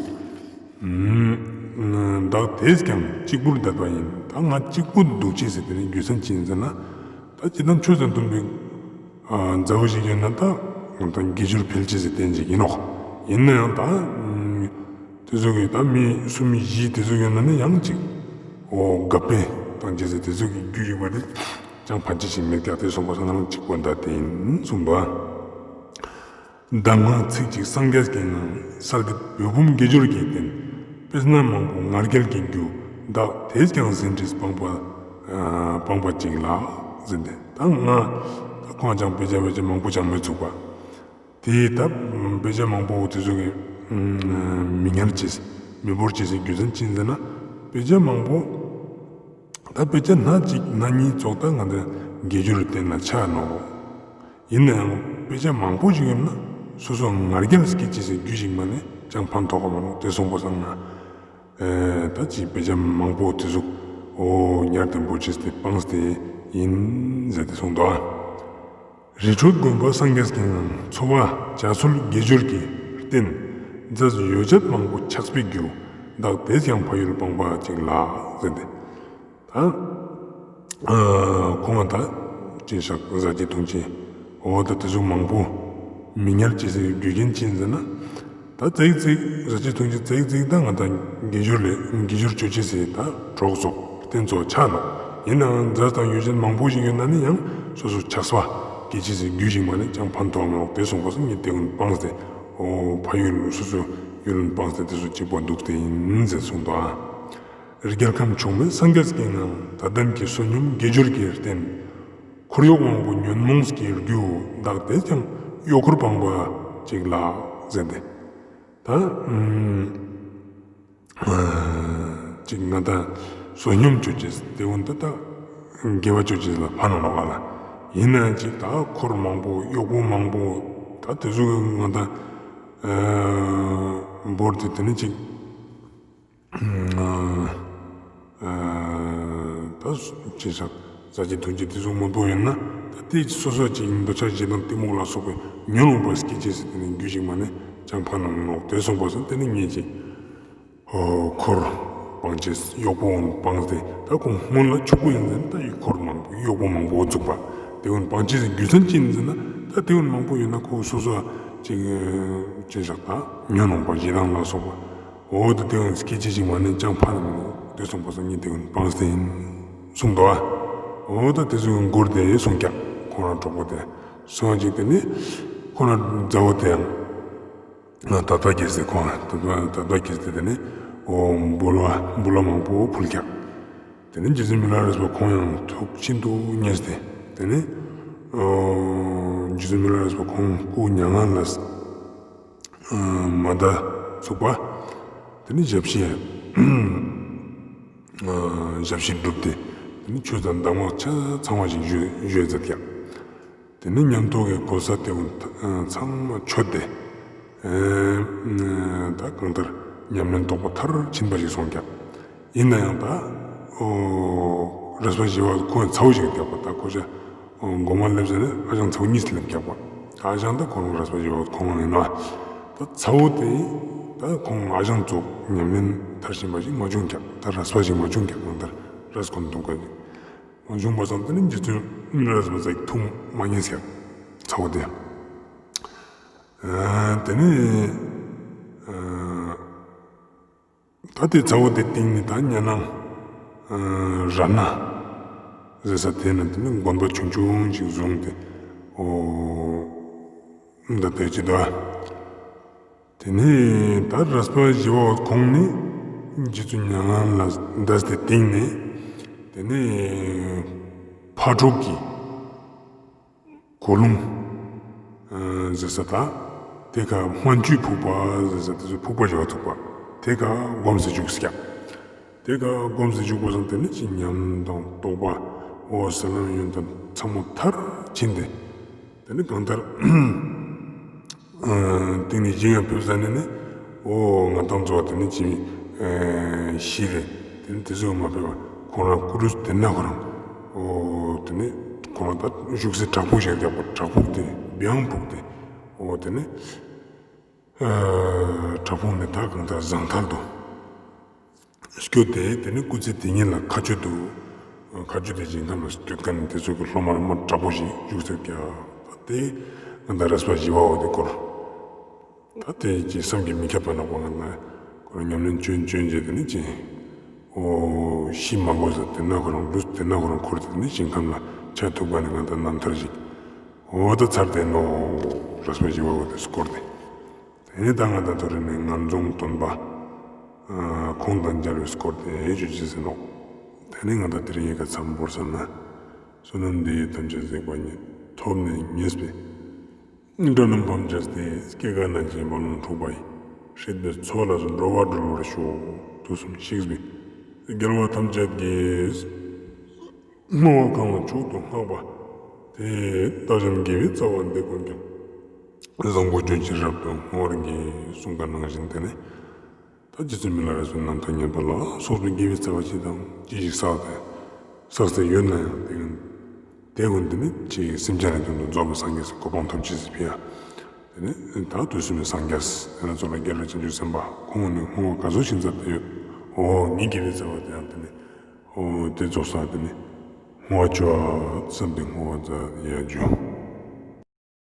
བདག་དེས་ཀྱང་གཅིག་པུར་བསྡད་པ་ཡིན། ད་ང་གཅིག་པུ་དུག་ཅེས་སི་ཏེ་ནི་རྒྱུ་མཚན་ཅི་ཨིན་ཟེར་ན། ད་ཅི་ད་ཆོས་དང་མཐུན་པའི་ཛ་འོ་ཞིག་ཡོད་ན་ད་ང་ད་དགེ་སྦྱོར་འཕེལ་ཅེས་སི་རྟེན་ཅིག་ཨིན་ནོག། ཨིན་ནའང་ད་ཏེ་ཟུག་གི་ད་མི་སུམ་བཞི་ཏེ་ཟུག་ཡོད་ན་ནི་ཡང་ཅིག་འོ་དགའ་བོ་བཏང་ཅེས་སི་ཏེ་ཟུག་གི་རྒྱུ་ཞིག་པ་ཏེ་ཅང་ཕན་ཆད་ཅིག་མེད་ཀྱག། ཏེ་སོང་པ་སང་ང་རང་གཅིག་པོ་ད་ཏེ་ཨིན་གསུངས་པ། གདམས་ངག་ཚིག་གཅིག་སངས་རྒྱས་ཀྱི་ངང་། གསལ་འདེབས་བོད་འབུམ་དགེ་སྦྱོར་གྱིས་བསྟན། དཔེར་ན་མང་པོ་ང་རྒྱལ་གྱི་རྒྱུ། བདག་དེས་ཀྱང་ཟིན་བྲིས་སྤངས་པ་སྤངས་པ་ཅིག་ལགས་ཟེར་ཏེ། ད་ང་ད་ཁོང་ཅང་དཔེ་ཆ་དཔེ་ཆ་མང་པོ་ཅང་མི་ཚུགས་པ། ཏེ་ད་དཔེ་ཆ་མང་པོ་ཏེ་ཚོ་གི་མི་ཉར་ཅེས་མི་བོར་ཅེས་སི་རྒྱུ་མཚན་ཅི་ཨིན་ཟེར་ན་དཔེ་ཆ་མང་པོ་ད་དཔེ་ཆ་སྣ་གཅིག་སྣ་གཉིས་ཙོགས་ད་ང་ཏང་དགེ་སྦྱོར་རི་རྟེན་ལ་ཆ་ནོག། ཨིན་ནའང་དཔེ་ཆ་མང་པོ་ཞིག་ཡོད་ན་སོ་སོ་ང་རྒྱལ་སྐྱེ་ཅེས་སི་རྒྱུ་ཞིག་མ་ནེ་ཅང་ཕན་ཐོགས་ག་མ་ནོག། ཏེ་སོང་པ་སང་ན་ཨེ་ད་ཅི་དཔེ་ཆ་མང་པོ་ཏེ་ཟུག་འོ་ཉར་ཏེ་བོར་ཅེས་ཏེ་སྤངས་ཏེ་ཨིན་ཟེར་ཏེ་གསུངས་འདུག། རི་ཁྲོད་དགོན་པ་སངས་རྒྱས་ཀྱི་ངང་། འཚོ་བ་བྱ་སྲོལ་དགེ་སྦྱོར་གྱི་རྟེན། རྫས་ཡོ་བྱད་མང་པོ་ཆགས་པའི་རྒྱུ། བདག་དེས་ཀྱང་ཕ་ཡུལ་སྤངས་པ་ཅིག་ལགས་ཟེར་ཏེ། ད་ཁོང་ད་ཅི་ཞག་ཟ་ཅེས་འཐུང་ཅེས་འོ་ད་ཏེ་ཟུག་མང་པོ་མི་ཉར་ཅེས་སི་རྒྱུ་རྐྱེན་ཅི་ཨིན་ཟེར་ན། ད་ཙིག་ཙིག་ཟ་ཅེས་འཐུང་ཅེས་ཙིག་ཙིག་ད་ང་ཏང་དགེ་སྦྱོར་ལས་དགེ་སྦྱོར་ཅོ་ཅེས་སི་ད་གྲོགས་ཙོགས་རྟེན་ཙོགས་ཆ་ནོག། ཨིན་ནའང་རྫས་དང་ཡོ་བྱད་མང་པོ་ཞིག་ཡོད་ན་ནི་ཡང་སོ་སོ་ཆགས་པ་སྐྱེ་ཅེས་སི་རྒྱུ་ཞིག་མ་ནེ་ཅང་ཕན་ཐོགས་མ་ནོག། ཏེ་སོང་པ་སང་ངས་ཏེ་ཀུན་སྤངས་ཏེ་འོ་ཕ་ཡུལ་སོ་སོ་ཡུལ་ལ་སྤངས་ཏེ་ཏེ་ཚོ་གཅིག་པོ་དུག་སྟེ་ཨིན་ཟེར་གསུངས་འདུག་ཨ། རྒྱལ་ཁམས་ཕྱུག་མོའི་སངས་རྒྱས་ཀྱི་ངང་། དད་ལྡན་གྱི་བསོད་སྙོམས་དགེ་སྦྱོར་གྱི་རྟེན། འཁོར་གཡོག་མང་པོ་ཉོན་མོངས་ཀྱི་རྒྱུ། བདག་དེས་ཀྱང་གཡོག་འཁོར་སྤངས་པ་ཅིག་ལགས་ཟེར་ཏེ། ད་ཨ་ཅིག་ང་ཏང་བསོད་སྙོམས་ཅོ་ཅེས་ཏེ་འོ་ད་ད་དགེ་བ་ཅོ་ཅེས་ལ་ཕན་ནོག་ལ། ཨིན་ནའང་ཅིག་ད་འཁོར་མང་པོ་གཡོག་པོ་མང་པོ་ད་ཏེ་ཟུག་ང་ཏང་ཨ་བོར་ཏེ་ཏེ་ནེ་ཅིག་ཨ་ད་ཅི་ཟ་ཟ་ཅེས་འཐུང་ཅེས་ཏེ་ཟུག་མང་པོ་ཡོད་ན་ད་ཏེ་སོ་སོ་ཅིག་འདོད་ཆགས་ཞེ་སྡང་གཏི་མུག་ལ་སོགས་པའི་ཉོན་མོངས་པ་སྐྱེ་ཅེས་སི་ཏེ་ནེ་རྒྱུ་ཞིག་མ་ནེ་ཅང་ཕན་ནོག། ཏེ་སོང་པ་སང་ཏེ་ནེ་ངས་ཅིག་འཁོར་ སྤང་བྱེད་གཡོག་པོ་གུན་སྤངས་ཏེ་ད་ཁོང་སྔོན་ལ་ཕྱུག་པོ་ཡིན་ཟེར་ན་ད་ཡི་འཁོར་མང་པོ་གཡོག་པོ་མང་པོ་བཙུགས་པ། དེ་གུན་སྤང་བྱེད་ཟེར་རྒྱུ་མཚན་ཅི་ཡིན་ཟེར་ན་ད་དེ་གུན་མང་པོ་ཡོད་ན་ཁོ་སོ་སོ་ཅིག་ཅི་ཞག་ད་ཉོན་མོངས་པ་ཞེ་སྡང་ལ་སོགས་པ། འོ་ད་དེ་གུན་སྐད་ཅིག་ཅིག་མ་ནེ་ཅང་ཕན་མི་འདུག། དེ་སོང་པ་སང་ཉིན་དེ་གུན་སྤངས་ཏེ་ཡིན་གསུངས་འདུག་ཨ། འོ་ད་དེ་ཚོ་གུན་སྐོར་ཏེ་སོང་ཀྱག། ཁོང་རང་གྲོགས་པོ་དེ་སོང་ཅིག་དེ་ནི་ཁོང་རང་མཛའ་བོ་དེ་ཡང་ད་ལྟ་སྐྱེས་ཏེ་ཁོང་ད་ལྟ་སྐྱེས་ཏེ་དེ་ནི་འོ་འབུལ་བ་འབུལ་བ་མང་པོ་ཕུལ་ཀྱག། དེ་ནི་རྗེ་བཙུན་མི་ལ་རས་པ་ཁོང་ཡང་ཐུགས་ཤིན་ཏུ་མཉེས་ཏེ་དེ་ནི་འོ་རྗེ་བཙུན་མི་ལ་རས་པ་ཁོང་སྐུ་མྱ་ངན་ལས་མ་འདས་ཚུགས་པ། དེ་ནི་ཞབས་ཕྱི་ཞབས་ཕྱི་བསྒྲུབས་ཏེ་དེ་ནི་ཆོས་དང་གདམས་ངག་ཆ་ཚང་བ་ཞིག་བཞུགས་བཞུགས་མཛད་ཀྱག། དེ་ནི་ཉམས་རྟོགས་ཀྱི་གོ་ས་དེ་གུན་ཚང་མ་ཆོད་དེ་ད་གང་ལྟར་ཉམས་ལེན་རྟོགས་པ་མཐར་ཕྱིན་པ་ཞིག་སོང་ཀྱག། ཡིན་ན་ཡང་ད་འོ་རས་པ་ཞི་བ་ཁོང་ཚ་བོ་ཞིག་རྒྱག་པ་ད་ཁོ་ཅག་འོ་མགོ་མ་སླེབས་ཟེར་ནས་ཨ་ཞང་ཚ་བོ་གཉིས་སླེབས་རྒྱག་པ། ཨ་ཞང་ད་ཁོ་རང་རས་པ་ཞི་བ་ཁོང་རང་ཡིན་ནོག། ད་ཚ་བོ་དེ་ད་ཁོང་ཨ་ཞང་ཙོགས་ཉམས་ལེན་མཐར་ཕྱིན་པ་ཞིག་མ་བྱུང་ཀྱག། ད་རས་པ་ཞིག་མ་བྱུང་ཀྱག། གང་ལྟར་རས་ཁོང་འདུག་ག་མ་བྱུང་པ་སང་དེ་ནི་རྗེ་བཙུན་མི་ལ་རས་པ་ཚ་གི་ཐུགས་མ་མཉེས་ཀྱག་ཚ་བོ་དེ། ཨ་དེ་ནི་ཨ་ད་དེ་ཚ་བོ་དེ་སྟིང་ནེ་ད་ཉ་ནང་ཨ་ར་ན་ཟེར་ས་དེ་ན་དེ་ནི་དགོན་པ་ཆུང་ཆུང་ཞིག་བཟུང་སྟེ་འོ་ད་དེ་ཅི་ད་དེ་ནི་ད་རས་པ་ཞི་བ་ཁོང་ནི་རྗེ་བཙུན་མྱ་ངན་ལས་འདས་ཏེ་སྟིང་ནེ་དེ་ནི་ཕ་གྲུག་གི་གུ་ལུང་ཨ་ཟེར་ས་ད་དེ་ཀ་མན་ཇུའི་ཕུག་པ་ཟེར་ས་དེ་ཚོ་ཕུག་པ་ཞིག་ཚུགས་པ། དེ་ཀ་སྒོམ་སེ་བཞུགས་སེ་ཀྱག། དེ་ཀ་སྒོམ་སེ་བཞུགས་པ་སང་དེ་ནི་ཅི་ཉམས་དང་རྟོགས་པ་འོ་ཟེར་ལམ་ཡོན་ཏན་ཚང་མ་མཐར་ཕྱིན་ཏེ་དེ་ནི་གང་ལྟར་ཨ་སྟིང་ནེ་ཞིང་ཡང་ཕེབས་ས་ནི་ནི་འོ་ང་དང་ཚོ་དེ་ནི་ཅི་ཨ་ཤི་རེ་དེ་ནི་དེ་ཚོ་མ་ཕེབས་པ་ཁོང་རང་སྐུ་རུས་དེ་ན་ཁོ་རང་འོ་དེ་ནི་ཁོང་རང་ད་བཞུགས་སའི་བྲག་ཕུག་ཞིག་རྒྱག་པ། བྲག་ཕུག་དེ་བེའང་ཕུག་སྟེ་འོ་དེ་ནི་ཨ་བྲག་ཕུག་ནེ་ད་གང་ལྟར་ཟང་ཐལ་དུ་སྐྱོད་དེ་དེ་ནི་སྐུ་ཚེ་དེ་ཉིད་ལ་མཁའ་སྤྱོད་དུ་མཁའ་སྤྱོད་དེ་ཞིང་ཁམས་ལ་སྐྱོད་མཁན་དེ་ཚོ་གི་སློབ་མ་མ་དྲག་པོ་ཞིག་བཞུགས་སེ་ཀྱག། དེ་ང་དང་རས་པ་ཞི་བ་འོ་དེ་སྐོར་ད་དེ་ཅི་བསམ་གྱིས་མི་ཁྱབ་པ་ནོག་པ། ང་དང་ཁོ་རང་ཉམས་ལེན་ཅོན་ཅོན་བྱས་དེ་ནི་ཅི་འོ་ཤི་མ་དགོས་ས་དེ་ན་ཁོ་རང་ལུས་དེ་ན་ཁོ་རང་འཁོར་ཏེ་དེ་ནི་ཞིང་ཁམས་ལ་ཆ་ཐུག་པ་ནི་ང་དང་རྣམ་ཐར་ཞིག་འོ་ད་ཚར་ཏེ་ནོག། རས་པ་ཞི་བ་འོ་དེ་སྐོར་དེ། དེ་ནས་ད་ང་དང་ཐོ་རེ་ནས་ངན་རྫོང་སྟོན་པ་ཨ་ཁོང་དང་མཇལ་བའི་སྐོར་དེ་ཞུ་ཅེས་ཡིན་ནོག། དེ་ནས་ང་དང་དེ་རིང་ཡི་གེ་མཚམས་བོར་ས་ན། བསོད་ནམས་འདི་ཡིས་ཐམས་ཅད་གཟིགས་པ་ཉིད། ཐོབ་ནས་ཉེས་པའི་དགྲ་རྣམས་ཕམ་བྱས་ཏེ། སྐྱེ་རྒ་ན་འཆིའི་རྦ་ཀློང་འཁྲུགས་པ་ཡི། སྲིད་པའི་མཚོ་ལས་སུ་འགྲོ་བ་སྒྲོལ་བར་ཤོག། དུས་གསུམ་གཤེགས་པའི་རྒྱལ་བ་ཐམས་ཅད་ཀྱིས། བསྔོ་བ་གང་ལ་མཆོག་ཏུ་བསྔགས་པ་དེས། ལྟ་བྱམས་དགེ་བའི་རྩ་བ་འདི་ཀུན་ཀྱང་། བཟང་པོ་ལྗོན་ཤིང་རབ་ཏུ་བསྔོ་བར་བགྱི། གསུངས་པ་ནང་བཞིན་དེ་ནི་ད་རྗེ་བཙུན་མི་ལ་རས་པའི་རྣམ་ཐར་ཉན་པ་ལ་སོགས་པའི་དགེ་བའི་རྩ་བ་ཅི་དང་ཅི་ཞིག་བསགས་ཏེ་བསགས་ཏེ་ཡོད་ན་ཡང་དེ་ཀུན་དེ་ཀུན་དེ་ནི་ཅིག་སེམས་ཅན་ལ་དོན་དུ་རྫོགས་པའི་སངས་རྒྱས་སི་གོ་འཕང་ཐོབ་ཅེས་སི་ཕི་ཡ། དེ་ནི་ད་དུས་གསུམ་པའི་སངས་རྒྱས་དེ་ན་ཚོ་ལ་རྒྱལ་བ་བྱང་ཆུབ་སེམས་དཔའ་ཁོང་ནི་བསྔོ་བ་ག་ཚོད་ཞིག་མཛད་དེ་ཡོད། འོ་ངའི་དགེ་བའི་རྩ་བ་དེ་ཡང་དེ་ནི། འོ་དེ་རྫོགས་ས་དེ་ནི་བསྔོ་བ་བཅོ་ཙམ་དེ་བསྔོ་བ་མཛད་ཡ་རྒྱུ།